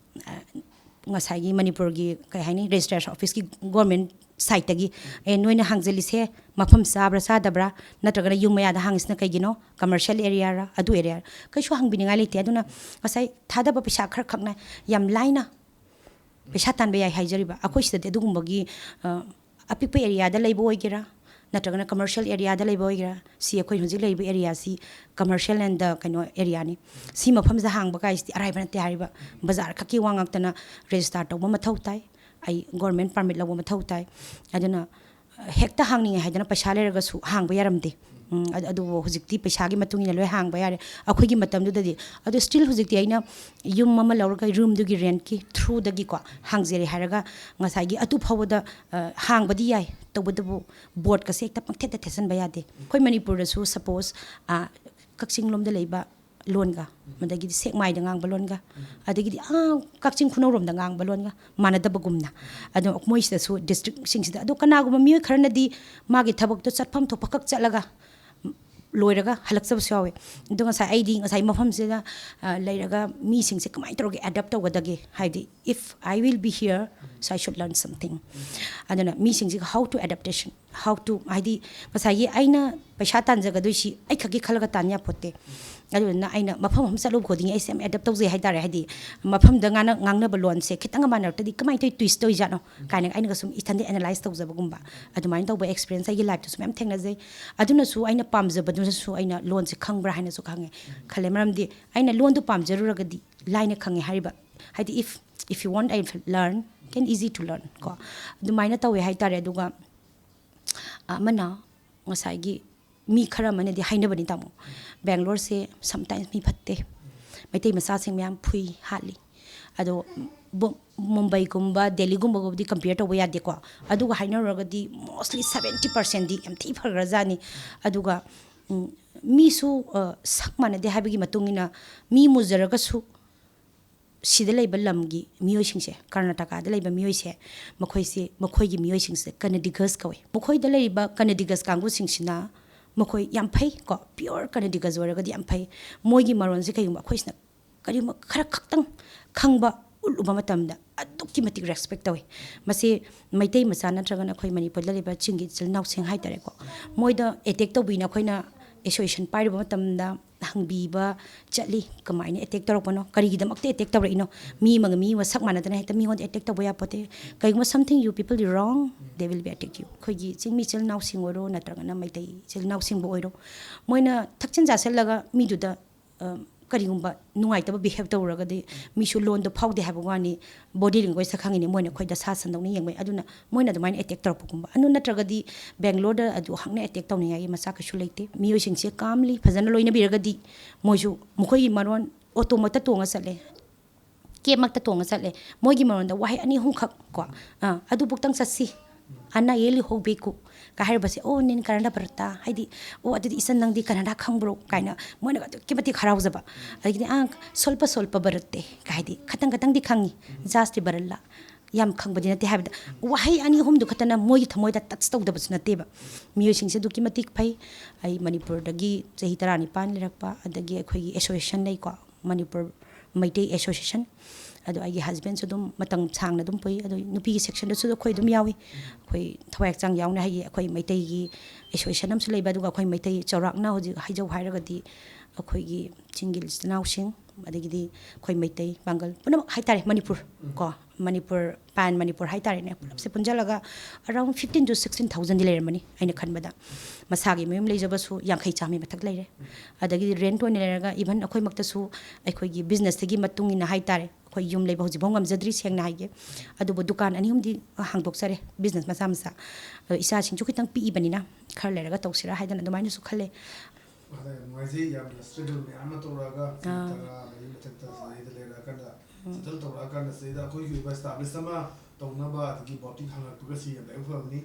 ꯑ, ꯉꯁꯥꯏꯒꯤ ꯃꯅꯤꯄꯨꯔꯒꯤ, ꯀꯩ ꯍꯥꯏꯅꯤ, ꯔꯦꯖꯤꯁꯇ꯭ꯔꯦꯁꯟ ꯑꯣꯐꯤꯁꯀꯤ ꯒꯣꯔꯃꯦꯟ ꯁꯥꯏꯠꯇꯒꯤ, "ꯑꯦ, ꯅꯣꯏꯅ ꯍꯥꯡꯖꯜꯂꯤꯁꯦ ꯃꯐꯝ ꯆꯥꯕ꯭ꯔꯥ ꯆꯥꯗꯕ꯭ꯔꯥ, ꯅꯠꯇ꯭ꯔꯒꯅ ꯌꯨꯝ ꯃꯌꯥꯗ ꯍꯥꯡꯉꯤꯁꯤꯅ ꯀꯩꯒꯤꯅꯣ, ꯀꯃꯔꯁꯤꯌꯦꯜ ꯑꯦꯔꯤꯌꯥꯔ ꯑꯗꯨ ꯑꯦꯔꯤꯌꯥꯔ?" ꯀꯩꯁꯨ ꯍꯪꯕꯤꯅꯤꯡꯉꯥꯏ ꯂꯩꯇꯦ꯫ ꯑꯗꯨꯅ ꯉꯁꯥꯏ ꯊꯥꯗꯕ ꯄꯩꯁꯥ ꯈꯔ ꯈꯛꯅ ꯌꯥꯝ ꯂꯥꯏꯅ ꯄꯩꯁꯥ ꯇꯥꯟꯕ ꯌꯥꯏ ꯍꯥꯏꯖꯔꯤꯕ꯫ ꯑꯩꯈꯣꯏ ꯁꯤꯗꯗꯤ ꯑꯗꯨꯒꯨꯝꯕꯒꯤ, ꯑ, ꯑꯄꯤꯛꯄ ꯑꯦꯔꯤꯌꯥꯗ ꯂꯩꯕ ꯑꯣꯏꯒꯦꯔꯥ, ꯅꯠꯇ꯭ꯔꯒꯅ ꯀꯃꯔꯁꯤꯌꯦꯜ ꯑꯦꯔꯤꯌꯥꯗ ꯂꯩꯕ ꯑꯣꯏꯒꯦꯔꯥ, ꯁꯤ ꯑꯩꯈꯣꯏ ꯍꯧꯖꯤꯛ ꯂꯩꯔꯤꯕ ꯑꯦꯔꯤꯌꯥꯁꯤ ꯀꯃꯔꯁꯤꯌꯦꯜ ꯑꯦꯟ ꯗ ꯀꯩꯅꯣ ꯑꯦꯔꯤꯌꯥꯅꯤ꯫ ꯁꯤ ꯃꯐꯝꯁꯤꯗ ꯍꯥꯡꯕ ꯀꯥꯏꯁꯤꯗꯤ ꯑꯔꯥꯏꯕ ꯅꯠꯇꯦ ꯍꯥꯏꯔꯤꯕ꯫ ꯕꯖꯥꯔ ꯈꯛꯀꯤ ꯋꯥ ꯉꯥꯛꯇꯅ ꯔꯦꯖꯤꯁꯇꯥꯔ ꯇꯧꯕ ꯃꯊꯧ ꯇꯥꯏ꯫ ꯑꯩ ꯒꯣꯔꯃꯦꯟ ꯄꯥꯔꯃꯤꯠ ꯂꯧꯕ ꯃꯊꯧ ꯇꯥꯏ꯫ ꯑꯗꯨꯅ ꯍꯦꯛꯇ ꯍꯥꯡꯅꯤꯡꯉꯦ ꯍꯥꯏꯗꯅ ꯄꯩꯁꯥ ꯂꯩꯔꯒꯁꯨ ꯍꯥꯡꯕ ꯌꯥꯔꯝꯗꯦ꯫ ꯎꯝ, ꯑꯗꯨ, ꯑꯗꯨꯕꯨ ꯍꯧꯖꯤꯛꯇꯤ ꯄꯩꯁꯥꯒꯤ ꯃꯇꯨꯡ ꯏꯟꯅ ꯂꯣꯏ ꯍꯥꯡꯕ ꯌꯥꯔꯦ꯫ ꯑꯩꯈꯣꯏꯒꯤ ꯃꯇꯝꯗꯨꯗꯗꯤ ꯑꯗꯨ still ꯍꯧꯖꯤꯛꯇꯤ ꯑꯩꯅ ꯌꯨꯝ ꯑꯃ ꯂꯧꯔꯒ ꯔꯨꯝꯗꯨꯒꯤ ꯔꯦꯟꯠꯀꯤ ꯊ꯭ꯔꯨꯗꯒꯤꯀꯣ ꯍꯥꯡꯖꯔꯦ ꯍꯥꯏꯔꯒ ꯉꯁꯥꯏꯒꯤ ꯑꯗꯨ ꯐꯥꯎꯕꯗ, ꯑ, ꯍꯥꯡꯕꯗꯤ ꯌꯥꯏ, ꯇꯧꯕꯇꯕꯨ ꯕꯣꯔꯗꯀꯁꯦ ꯍꯦꯛꯇ ꯄꯪꯊꯦꯠꯇ ꯊꯦꯠꯆꯟꯕ ꯌꯥꯗꯦ꯫ ꯑꯩꯈꯣꯏ ꯃꯅꯤꯄꯨꯔꯗꯁꯨ suppose, ꯑ, ꯀꯛꯆꯤꯡ ꯂꯣꯝꯗ ꯂꯩꯕ ꯂꯣꯟꯒ, ꯑꯗꯒꯤꯗꯤ ꯁꯦꯛꯃꯥꯏꯗ ꯉꯥꯡꯕ ꯂꯣꯟꯒ, ꯑꯗꯒꯤꯗꯤ ꯑꯥ ꯀꯛꯆꯤꯡ ꯈꯨꯅꯧꯔꯣꯝꯗ ꯉꯥꯡꯕ ꯂꯣꯟꯒ ꯃꯥꯟꯅꯗꯕꯒꯨꯝꯅ꯫ ꯑꯗꯣ ꯃꯣꯏꯁꯤꯗꯁꯨ ꯗꯤꯁꯇ꯭ꯔꯤꯛꯁꯤꯡꯁꯤꯗ, ꯑꯗꯣ ꯀꯅꯥꯒꯨꯝꯕ ꯃꯤꯑꯣꯏ ꯈꯔꯅꯗꯤ ꯃꯥꯒꯤ ꯊꯕꯛꯇꯣ ꯆꯠꯐꯝ ꯊꯣꯛꯄ ꯈꯛ ꯆꯠꯂꯒ ꯂꯣꯏꯔꯒ ꯍꯜꯂꯛꯆꯕꯁꯨ ꯌꯥꯎꯋꯦ꯫ ꯑꯗꯣ ꯉꯁꯥꯏ ꯑꯩꯗꯤ ꯉꯁꯥꯏ ꯃꯐꯝꯁꯤꯗ, ꯑ, ꯂꯩꯔꯒ ꯃꯤꯁꯤꯡꯁꯦ ꯀꯃꯥꯏꯅ ꯇꯧꯔꯒ ꯑꯦꯗꯥꯞ ꯇꯧꯒꯗꯒꯦ, ꯍꯥꯏꯗꯤ if I will be here, so I should learn something꯫ ꯑꯗꯨꯅ ꯃꯤꯁꯤꯡꯁꯤꯒ how to adaptation, how to, ꯍꯥꯏꯗꯤ ꯉꯁꯥꯏꯒꯤ ꯑꯩꯅ ꯄꯩꯁꯥ ꯇꯥꯟꯖꯒꯗꯣꯏꯁꯤ ꯑꯩ ꯈꯛꯀꯤ ꯈꯜꯂꯒ ꯇꯥꯟ ꯌꯥꯄꯣꯠꯇꯦ꯫ ꯑꯗꯨꯗꯨꯅ ꯑꯩꯅ ꯃꯐꯝ ꯑꯃ ꯆꯠꯂꯨꯕ ꯈꯨꯗꯤꯡꯒꯤ ꯑꯩꯁꯦ ꯌꯥꯝ ꯑꯦꯗꯥꯞ ꯇꯧꯖꯩ ꯍꯥꯏꯇꯥꯔꯦ꯫ ꯍꯥꯏꯗꯤ ꯃꯐꯝꯗ ꯉꯥꯡꯅ-, ꯉꯥꯡꯅꯕ ꯂꯣꯟꯁꯦ ꯈꯤꯇꯪ ꯃꯥꯟꯅꯔꯛꯇꯗꯤ ꯀꯃꯥꯏꯅ ꯇꯧꯔꯤ ꯇ꯭ꯋꯤꯁ ꯇꯧꯔꯤꯖꯥꯠꯅꯣ ꯀꯥꯏꯅ ꯑꯩꯅꯒ ꯁꯨꯝ ꯏꯊꯟꯗ ꯑꯦꯅꯥꯂꯥꯏꯁ ꯇꯧꯖꯕꯒꯨꯝꯕ꯫ ꯑꯗꯨꯃꯥꯏꯅ ꯇꯧꯕ ꯑꯦꯛꯁꯄꯤꯔꯤꯌꯦꯟꯁ ꯑꯩꯒꯤ ꯂꯥꯏꯐꯇꯁꯨ ꯃꯌꯥꯝ ꯊꯦꯡꯅꯖꯩ꯫ ꯑꯗꯨꯅꯁꯨ ꯑꯩꯅ ꯄꯥꯝꯖꯕꯗꯨꯅꯁꯨ ꯑꯩꯅ ꯂꯣꯟꯁꯦ ꯈꯪꯕ꯭ꯔꯥ ꯍꯥꯏꯅꯁꯨ ꯈꯪꯉꯦ ꯈꯜꯂꯦ꯫ ꯃꯔꯝꯗꯤ ꯑꯩꯅ ꯂꯣꯟꯗꯨ ꯄꯥꯝꯖꯔꯨꯔꯒꯗꯤ ꯂꯥꯏꯅ ꯈꯪꯉꯦ ꯍꯥꯏꯔꯤꯕ꯫ ꯍꯥꯏꯗꯤ if, if you want, I learn, can easy to learn ꯀꯣ꯫ ꯑꯗꯨꯃꯥꯏꯅ ꯇꯧꯋꯦ ꯍꯥꯏꯇꯥꯔꯦ꯫ ꯑꯗꯨꯒ ꯑꯃꯅ ꯉꯁꯥꯏꯒꯤ ꯃꯤ ꯈꯔ ꯑꯃꯅꯗꯤ ꯍꯥꯏꯅꯕꯅꯤ ꯇꯥꯃꯣ, ꯕꯦꯡꯒ꯭ꯂꯣꯔꯁꯦ sometimes ꯃꯤ ꯐꯠꯇꯦ, ꯃꯩꯇꯩ ꯃꯆꯥꯁꯤꯡ ꯃꯌꯥꯝ ꯐꯨꯏ, ꯍꯥꯠꯂꯤ꯫ ꯑꯗꯣ ꯕꯣ-, ꯃꯨꯝꯕꯩꯒꯨꯝꯕ ꯗꯦꯜꯂꯤꯒꯨꯝꯕꯒꯕꯨꯗꯤ compare ꯇꯧꯕ ꯌꯥꯗꯦꯀꯣ꯫ ꯑꯗꯨꯒ ꯍꯥꯏꯅꯔꯨꯔꯒꯗꯤ mostly seventy percentꯗꯤ ꯌꯥꯝ ꯊꯤ ꯐꯈ꯭ꯔꯖꯥꯠꯅꯤ꯫ ꯑꯗꯨꯒ, ꯎꯝ, ꯃꯤꯁꯨ, ꯑ, ꯁꯛ ꯃꯥꯟꯅꯗꯦ ꯍꯥꯏꯕꯒꯤ ꯃꯇꯨꯡ ꯏꯟꯅ ꯃꯤ ꯃꯨꯖꯔꯒꯁꯨ ꯁꯤꯗ ꯂꯩꯕ ꯂꯝꯒꯤ ꯃꯤꯑꯣꯏꯁꯤꯡꯁꯦ, ꯀꯔꯅꯥꯇꯀꯥꯗ ꯂꯩꯕ ꯃꯤꯑꯣꯏꯁꯦ, ꯃꯈꯣꯏꯁꯤ, ꯃꯈꯣꯏꯒꯤ ꯃꯤꯑꯣꯏꯁꯤꯡꯁꯦ ꯀꯅꯗꯤꯒꯁ ꯀꯧꯋꯦ꯫ ꯃꯈꯣꯏꯗ ꯂꯩꯔꯤꯕ ꯀꯅꯗꯤꯒꯁ ꯀꯥꯡꯕꯨꯁꯤꯡꯁꯤꯅ ꯃꯈꯣꯏ ꯌꯥꯝ ꯐꯩ ꯀꯣ, pure ꯀꯅꯗꯤꯒꯁ ꯑꯣꯏꯔꯒꯗꯤ ꯌꯥꯝ ꯐꯩ꯫ ꯃꯣꯏꯒꯤ ꯃꯔꯣꯟꯁꯦ ꯀꯩꯒꯨꯝꯕ ꯑꯩꯈꯣꯏꯁꯤꯅ ꯀꯔꯤꯒꯨꯝꯕ ꯈꯔ ꯈꯛꯇꯪ ꯈꯪꯕ ꯎꯠꯂꯨꯕ ꯃꯇꯝꯗ ꯑꯗꯨꯛꯀꯤ ꯃꯇꯤꯛ ꯔꯦꯁꯄꯦꯛ ꯇꯧꯋꯤ꯫ ꯃꯁꯤ ꯃꯩꯇꯩ ꯃꯆꯥ ꯅꯠꯇ꯭ꯔꯒꯅ ꯑꯩꯈꯣꯏ ꯃꯅꯤꯄꯨꯔꯗ ꯂꯩꯕ ꯆꯤꯡꯒꯤ ꯏꯆꯤꯜ ꯏꯅꯥꯎꯁꯤꯡ ꯍꯥꯏꯇꯥꯔꯦꯀꯣ, ꯃꯣꯏꯗ ꯑꯦꯇꯦꯛ ꯇꯧꯕꯤꯅ ꯑꯩꯈꯣꯏꯅ ꯑꯦꯁꯣꯁꯤꯌꯦꯁꯟ ꯄꯥꯏꯔꯨꯕ ꯃꯇꯝꯗ ꯍꯪꯕꯤꯕ ꯆꯠꯂꯤ, ꯀꯃꯥꯏꯅ ꯑꯦꯇꯦꯛ ꯇꯧꯔꯛꯄꯅꯣ, ꯀꯔꯤꯒꯤꯗꯃꯛꯇ ꯑꯦꯇꯦꯛ ꯇꯧꯔꯛꯏꯅꯣ? ꯃꯤ ꯑꯃꯒ ꯃꯤ ꯑꯃꯒ ꯁꯛ ꯃꯥꯟꯅꯗꯅ ꯍꯦꯛꯇ ꯃꯤꯉꯣꯟꯗ ꯑꯦꯇꯦꯛ ꯇꯧꯕ ꯌꯥꯄꯣꯠꯇꯦ꯫ ꯀꯔꯤꯒꯨꯝꯕ something you people do wrong, they will be attack you꯫ ꯑꯩꯈꯣꯏꯒꯤ ꯆꯤꯡꯃꯤ ꯏꯆꯤꯜ ꯏꯅꯥꯎꯁꯤꯡ ꯑꯣꯏꯔꯣ ꯅꯠꯇ꯭ꯔꯒꯅ ꯃꯩꯇꯩ ꯏꯆꯤꯜ ꯏꯅꯥꯎꯁꯤꯡꯕꯨ ꯑꯣꯏꯔꯣ, ꯃꯣꯏꯅ ꯊꯛꯆꯤꯟ ꯆꯥꯁꯤꯜꯂꯒ ꯃꯤꯗꯨꯗ, ꯑ, ꯀꯔꯤꯒꯨꯝꯕ ꯅꯨꯡꯉꯥꯏꯇꯕ ꯕꯤꯍꯦꯕ ꯇꯧꯔꯒꯗꯤ, ꯃꯤꯁꯨ ꯂꯣꯟꯗꯣ ꯐꯥꯎꯗꯦ ꯍꯥꯏꯕ ꯋꯥꯅꯤ, ꯕꯣꯗꯤ ꯂꯦꯡꯒ꯭ꯋꯦꯖꯇ ꯈꯪꯉꯤꯅꯦ, ꯃꯣꯏꯅ ꯑꯩꯈꯣꯏꯗ ꯁꯥ ꯁꯟꯗꯧꯅ ꯌꯦꯡꯕꯩ꯫ ꯑꯗꯨꯅ ꯃꯣꯏꯅ ꯑꯗꯨꯃꯥꯏꯅ ꯑꯦꯇꯦꯛ ꯇꯧꯔꯛꯄꯒꯨꯝꯕ, ꯑꯗꯨ ꯅꯠꯇ꯭ꯔꯒꯗꯤ ꯕꯦꯡꯒ꯭ꯂꯣꯔꯗ ꯑꯗꯨ ꯍꯛꯅ ꯑꯦꯇꯦꯛ ꯇꯧꯅꯤꯡꯉꯥꯏꯒꯤ ꯃꯆꯥꯛ ꯀꯩꯁꯨ ꯂꯩꯇꯦ꯫ ꯃꯤꯑꯣꯏꯁꯤꯡꯁꯦ ꯀꯥꯝꯂꯤ ꯐꯖꯅ ꯂꯣꯏꯅꯕꯤꯔꯒꯗꯤ, ꯃꯣꯏꯁꯨ ꯃꯈꯣꯏꯒꯤ ꯃꯔꯣꯟ ꯑꯣꯇꯣꯃꯛꯇ ꯇꯣꯡꯉ ꯆꯠꯂꯦ, ꯀꯦꯞꯃꯛꯇ ꯇꯣꯡꯉ ꯆꯠꯂꯦ꯫ ꯃꯣꯏꯒꯤ ꯃꯔꯣꯟꯗ ꯋꯥꯍꯩ ꯑꯅꯤ ꯑꯍꯨꯝꯈꯛ ꯀꯣ, ꯑꯥ, "ꯑꯗꯨꯕꯨꯛꯇꯪ ꯆꯠꯁꯤ, ꯑꯅꯥ ꯌꯦꯜꯂꯤ ꯍꯧꯕꯤꯀꯨ" ꯀ ꯍꯥꯏꯔꯕꯁꯦ, "ꯑꯣ, ꯅꯤꯟ ꯀꯅꯥꯗꯥ ꯕꯔꯠꯇ", ꯍꯥꯏꯗꯤ, "ꯑꯣ, ꯑꯗꯨꯗꯤ ꯏꯆꯟ ꯅꯪꯗꯤ ꯀꯅꯥꯗꯥ ꯈꯪꯕ꯭ꯔꯣ?" ꯀꯥꯏꯅ ꯃꯣꯏꯅ ꯑꯗꯨꯛꯀꯤ ꯃꯇꯤꯛ ꯍꯔꯥꯎꯖꯕ꯫ ꯑꯗꯒꯤꯗꯤ, "ꯑꯥ, ꯁꯣꯜꯄ ꯁꯣꯜꯄ ꯕꯔꯠꯇꯦ" ꯀ ꯍꯥꯏꯗꯤ, "ꯈꯇꯪ ꯈꯇꯪꯗꯤ ꯈꯪꯉꯤ, ꯖꯥꯁꯇꯤ ꯕꯔꯠꯂ, ꯌꯥꯝ ꯈꯪꯕꯗꯤ ꯅꯠꯇꯦ" ꯍꯥꯏꯕꯗ, ꯋꯥꯍꯩ ꯑꯅꯤ ꯑꯍꯨꯝꯗꯨ ꯈꯛꯇꯅ ꯃꯣꯏꯒꯤ ꯊꯃꯣꯏꯗ ꯇꯆ ꯇꯧꯗꯕꯁꯨ ꯅꯠꯇꯦꯕ꯫ ꯃꯤꯑꯣꯏꯁꯤꯡꯁꯦ ꯑꯗꯨꯛꯀꯤ ꯃꯇꯤꯛ ꯐꯩ꯫ ꯑꯩ ꯃꯅꯤꯄꯨꯔꯗꯒꯤ ꯆꯍꯤ ꯇꯔꯥꯅꯤꯄꯥꯟ ꯂꯩꯔꯛꯄ, ꯑꯗꯒꯤ ꯑꯩꯈꯣꯏꯒꯤ ꯑꯦꯁꯣꯁꯤꯌꯦꯁꯟ ꯂꯩꯀꯣ, ꯃꯅꯤꯄꯨꯔ ꯃꯩꯇꯩ ꯑꯦꯁꯣꯁꯤꯌꯦꯁꯟ꯫ ꯑꯗꯣ ꯑꯩꯒꯤ ꯍꯁꯕꯦꯟꯁꯨ ꯑꯗꯨꯝ ꯃꯇꯝ ꯁꯥꯡꯅ ꯑꯗꯨꯝ ꯄꯨꯏ꯫ ꯑꯗꯣ ꯅꯨꯄꯤꯒꯤ ꯁꯦꯛꯁꯟꯗꯁꯨ ꯑꯩꯈꯣꯏ ꯑꯗꯨꯝ ꯌꯥꯎꯏ꯫ ꯑꯩꯈꯣꯏ ꯊꯋꯥꯏ ꯍꯛꯆꯥꯡ ꯌꯥꯎꯅ, ꯍꯥꯏꯗꯤ ꯑꯩꯈꯣꯏ ꯃꯩꯇꯩꯒꯤ ꯑꯦꯁꯣꯁꯤꯌꯦꯁꯟ ꯑꯃꯁꯨ ꯂꯩꯕ, ꯑꯗꯨꯒ ꯑꯩꯈꯣꯏ ꯃꯩꯇꯩ ꯆꯥꯎꯔꯥꯛꯅ ꯍꯧꯖꯤꯛ ꯍꯥꯏꯖꯧ ꯍꯥꯏꯔꯒꯗꯤ ꯑꯩꯈꯣꯏꯒꯤ ꯆꯤꯡꯒꯤ ꯏꯆꯤꯜ ꯏꯅꯥꯎꯁꯤꯡ, ꯑꯗꯒꯤꯗꯤ ꯑꯩꯈꯣꯏ ꯃꯩꯇꯩ, ꯄꯥꯡꯒꯜ ꯄꯨꯝꯅꯃꯛ ꯍꯥꯏꯇꯥꯔꯦ, ꯃꯅꯤꯄꯨꯔ ꯀꯣ, ꯃꯅꯤꯄꯨꯔ, ꯄꯥꯟ ꯃꯅꯤꯄꯨꯔ ꯍꯥꯏꯇꯥꯔꯦꯅꯦ, ꯄꯨꯂꯞꯁꯦ ꯄꯨꯟꯁꯤꯜꯂꯒ ꯑꯔꯥꯎꯟ ꯐꯤꯐꯇꯤꯟ ꯇꯨ ꯁꯤꯛꯁꯇꯤꯟ ꯊꯥꯎꯖꯟꯗꯤ ꯂꯩꯔꯝꯃꯅꯤ ꯑꯩꯅ ꯈꯟꯕꯗ꯫ ꯃꯁꯥꯒꯤ ꯃꯌꯨꯝ ꯂꯩꯖꯕꯁꯨ ꯌꯥꯡꯈꯩ ꯆꯥꯝꯃꯩ ꯃꯊꯛ ꯂꯩꯔꯦ꯫ ꯑꯗꯒꯤꯗꯤ ꯔꯦꯟꯠ ꯑꯣꯏꯅ ꯂꯩꯔꯒ, ꯏꯚꯟ ꯑꯩꯈꯣꯏꯃꯛꯇꯁꯨ ꯑꯩꯈꯣꯏꯒꯤ ꯕꯤꯖꯤꯅꯦꯁꯇꯒꯤ ꯃꯇꯨꯡ ꯏꯟꯅ ꯍꯥꯏꯇꯥꯔꯦ, ꯑꯩꯈꯣꯏ ꯌꯨꯝ ꯂꯩꯕ ꯍꯧꯖꯤꯛꯐꯥꯎ ꯉꯝꯖꯗ꯭ꯔꯤ, ꯁꯦꯡꯅ ꯍꯥꯏꯒꯦ꯫ ꯑꯗꯨꯕꯨ ꯗꯨꯀꯥꯟ ꯑꯅꯤ ꯑꯍꯨꯝꯗꯤ ꯍꯥꯡꯗꯣꯛꯆꯔꯦ, ꯕꯤꯖꯤꯅꯦꯁ ꯃꯆꯥ ꯃꯆꯥ꯫ ꯑꯗꯣ ꯏꯆꯥꯁꯤꯡꯁꯨ ꯈꯤꯇꯪ ꯄꯤꯛꯏꯕꯅꯤꯅ ꯈꯔ ꯂꯩꯔꯒ ꯇꯧꯁꯤꯔꯥ ꯍꯥꯏꯗꯅ ꯑꯗꯨꯃꯥꯏꯅꯁꯨ ꯈꯜꯂꯦ꯫ ꯑꯗ ꯌꯥꯝ ꯅꯨꯡꯉꯥꯏꯖꯩ, ꯌꯥꯝꯅ ꯁ꯭ꯇ꯭ꯔꯒꯜ ꯃꯌꯥꯝ ꯑꯃ ꯇꯧꯔꯛꯑꯒ ꯆꯍꯤ ꯇꯔꯥ ꯃꯔꯤ ꯃꯊꯛꯇ ꯁꯤꯗꯩꯗ ꯂꯩꯔꯛꯑꯀꯥꯟꯗ, ꯁꯦꯇꯜ ꯇꯧꯔꯛꯑꯀꯥꯟꯗ ꯁꯤꯗꯩꯗ ꯑꯩꯈꯣꯏꯒꯤ ꯑꯣꯏꯕ ꯑꯦꯁꯇꯥꯕ꯭ꯂꯤꯁ ꯑꯃ ꯇꯧꯅꯕ ꯑꯗꯒꯤ ꯕꯣꯇꯤꯛ ꯍꯥꯡꯉꯛꯄꯒ ꯁꯤ ꯌꯥꯝ ꯂꯥꯏꯕꯛ ꯐꯕꯅꯤ꯫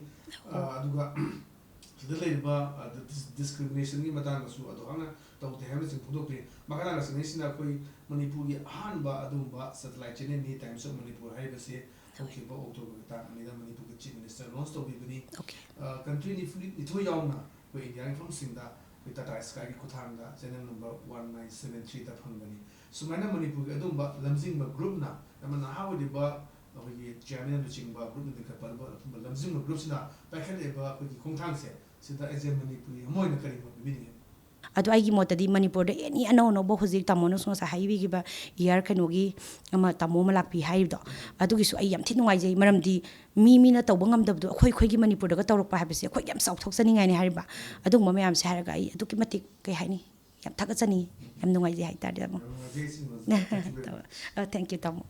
ꯑ, ꯑꯗꯨꯒ ꯁꯤꯗ ꯂꯩꯔꯤꯕ, ꯑ, ꯗꯤꯁ-, ꯗꯤꯁꯀ꯭ꯔꯤꯃꯤꯅꯦꯁꯟꯒꯤ ꯃꯇꯥꯡꯗꯁꯨ ꯑꯗꯨ ꯍꯥꯟꯅ ꯇꯧꯗꯦ ꯍꯥꯏꯕꯅꯆꯤꯡꯕ ꯐꯣꯡꯗꯣꯛꯄꯤꯔꯤ꯫ ꯃꯈꯥ ꯇꯥꯅ ꯆꯪꯉꯛꯏꯁꯤꯅ ꯑꯩꯈꯣꯏ ꯃꯅꯤꯄꯨꯔꯒꯤ ꯑꯍꯥꯟꯕ ꯑꯗꯨꯒꯨꯝꯕ ꯁꯦꯇꯦꯂꯥꯏꯠ ꯆꯦꯅꯦꯜꯅꯤ, ꯇꯥꯏꯝꯁ ꯑꯣꯐ ꯃꯅꯤꯄꯨꯔ ꯍꯥꯏꯔꯤꯕꯁꯤ ꯍꯧꯈꯤꯕ ꯑꯣꯛꯇꯣꯕꯔꯒꯤ ꯇꯥꯡ ꯑꯅꯤꯗ ꯃꯅꯤꯄꯨꯔꯒꯤ ꯆꯤꯐ ꯃꯤꯅꯤꯁꯇꯔ ꯂꯣꯟꯁ ꯇꯧꯕꯤꯕꯅꯤ꯫ ꯑꯣꯀꯦ꯫ ꯑ, ꯀꯟꯇ꯭ꯔꯤ ꯅꯤꯐꯨ ꯅꯤꯊꯣꯏ ꯌꯥꯎꯅ ꯑꯩꯈꯣꯏ ꯏꯟꯗꯤꯌꯥꯒꯤ ꯃꯐꯝꯁꯤꯡꯗ ꯑꯩꯈꯣꯏ ꯇꯥꯇꯥ ꯁ꯭ꯀꯥꯏꯒꯤ ꯈꯨꯠꯊꯥꯡꯗ channel number one nine seven ꯊ꯭ꯔꯤꯗ ꯐꯪꯕꯅꯤ꯫ ꯁꯨꯃꯥꯏꯅ ꯃꯅꯤꯄꯨꯔꯒꯤ ꯑꯗꯨꯒꯨꯝꯕ ꯂꯝꯖꯤꯡꯕ ꯒ꯭ꯔꯨꯞꯅ, ꯌꯥꯝꯅ ꯅꯍꯥ ꯑꯣꯏꯔꯤꯕ ꯑꯩꯈꯣꯏꯒꯤ ꯆꯤꯌꯥꯔꯃꯦꯟꯅꯆꯤꯡꯕ ꯒ꯭ꯔꯨꯞꯅ ꯂꯤꯡꯈꯠꯄ ꯑꯗꯨꯒꯨꯝꯕ ꯂꯝꯖꯤꯡꯕ ꯒ꯭ꯔꯨꯞꯁꯤꯅ ꯄꯥꯏꯈꯠꯂꯛꯏꯕ ꯑꯩꯈꯣꯏꯒꯤ ꯈꯣꯡꯊꯥꯡꯁꯦ, ꯁꯤꯗ ꯑꯩꯁꯦ ꯃꯅꯤꯄꯨꯔꯤ ꯑꯃ ꯑꯣꯏꯅ ꯀꯔꯤ ꯃꯣꯠ ꯄꯤꯕꯤꯅꯤꯡꯉꯤ? ꯑꯗꯣ ꯑꯩꯒꯤ ꯃꯣꯠꯇꯗꯤ ꯃꯅꯤꯄꯨꯔꯗ ꯑꯦꯅꯤ ꯑꯅꯧ ꯑꯅꯧꯕ ꯍꯧꯖꯤꯛ ꯇꯥꯃꯣꯅꯁꯨ ꯉꯁꯥꯏ ꯍꯥꯏꯕꯤꯈꯤꯕ ꯏꯌꯥꯔ ꯀꯩꯅꯣꯒꯤ ꯑꯃ ꯇꯥꯃꯣ ꯑꯃ ꯂꯥꯛꯄꯤ ꯍꯥꯏꯔꯤꯕꯗꯣ, ꯑꯗꯨꯒꯤꯁꯨ ꯑꯩ ꯌꯥꯝ ꯊꯤ ꯅꯨꯡꯉꯥꯏꯖꯩ꯫ ꯃꯔꯝꯗꯤ ꯃꯤ ꯃꯤꯅ ꯇꯧꯕ ꯉꯝꯗꯕꯗꯣ ꯑꯩꯈꯣꯏ ꯑꯩꯈꯣꯏꯒꯤ ꯃꯅꯤꯄꯨꯔꯗꯒ ꯇꯧꯔꯛꯄ ꯍꯥꯏꯕꯁꯦ ꯑꯩꯈꯣꯏ ꯌꯥꯝ ꯆꯥꯎꯊꯣꯛꯆꯅꯤꯡꯉꯥꯏꯅꯤ ꯍꯥꯏꯔꯤꯕ꯫ ꯑꯗꯨꯒꯨꯝꯕ ꯃꯌꯥꯝꯁꯦ ꯍꯥꯏꯔꯒ ꯑꯩ ꯑꯗꯨꯛꯀꯤ ꯃꯇꯤꯛ, ꯀꯩ ꯍꯥꯏꯅꯤ, ꯌꯥꯝ ꯊꯥꯒꯠꯆꯅꯤꯡꯉꯤ꯫ ꯌꯥꯝ ꯅꯨꯡꯉꯥꯏꯖꯩ ꯍꯥꯏꯇꯥꯔꯦ, ꯇꯥꯃꯣ꯫ ꯊꯦꯡꯀ꯭ꯌꯨ, ꯇꯥꯃꯣ꯫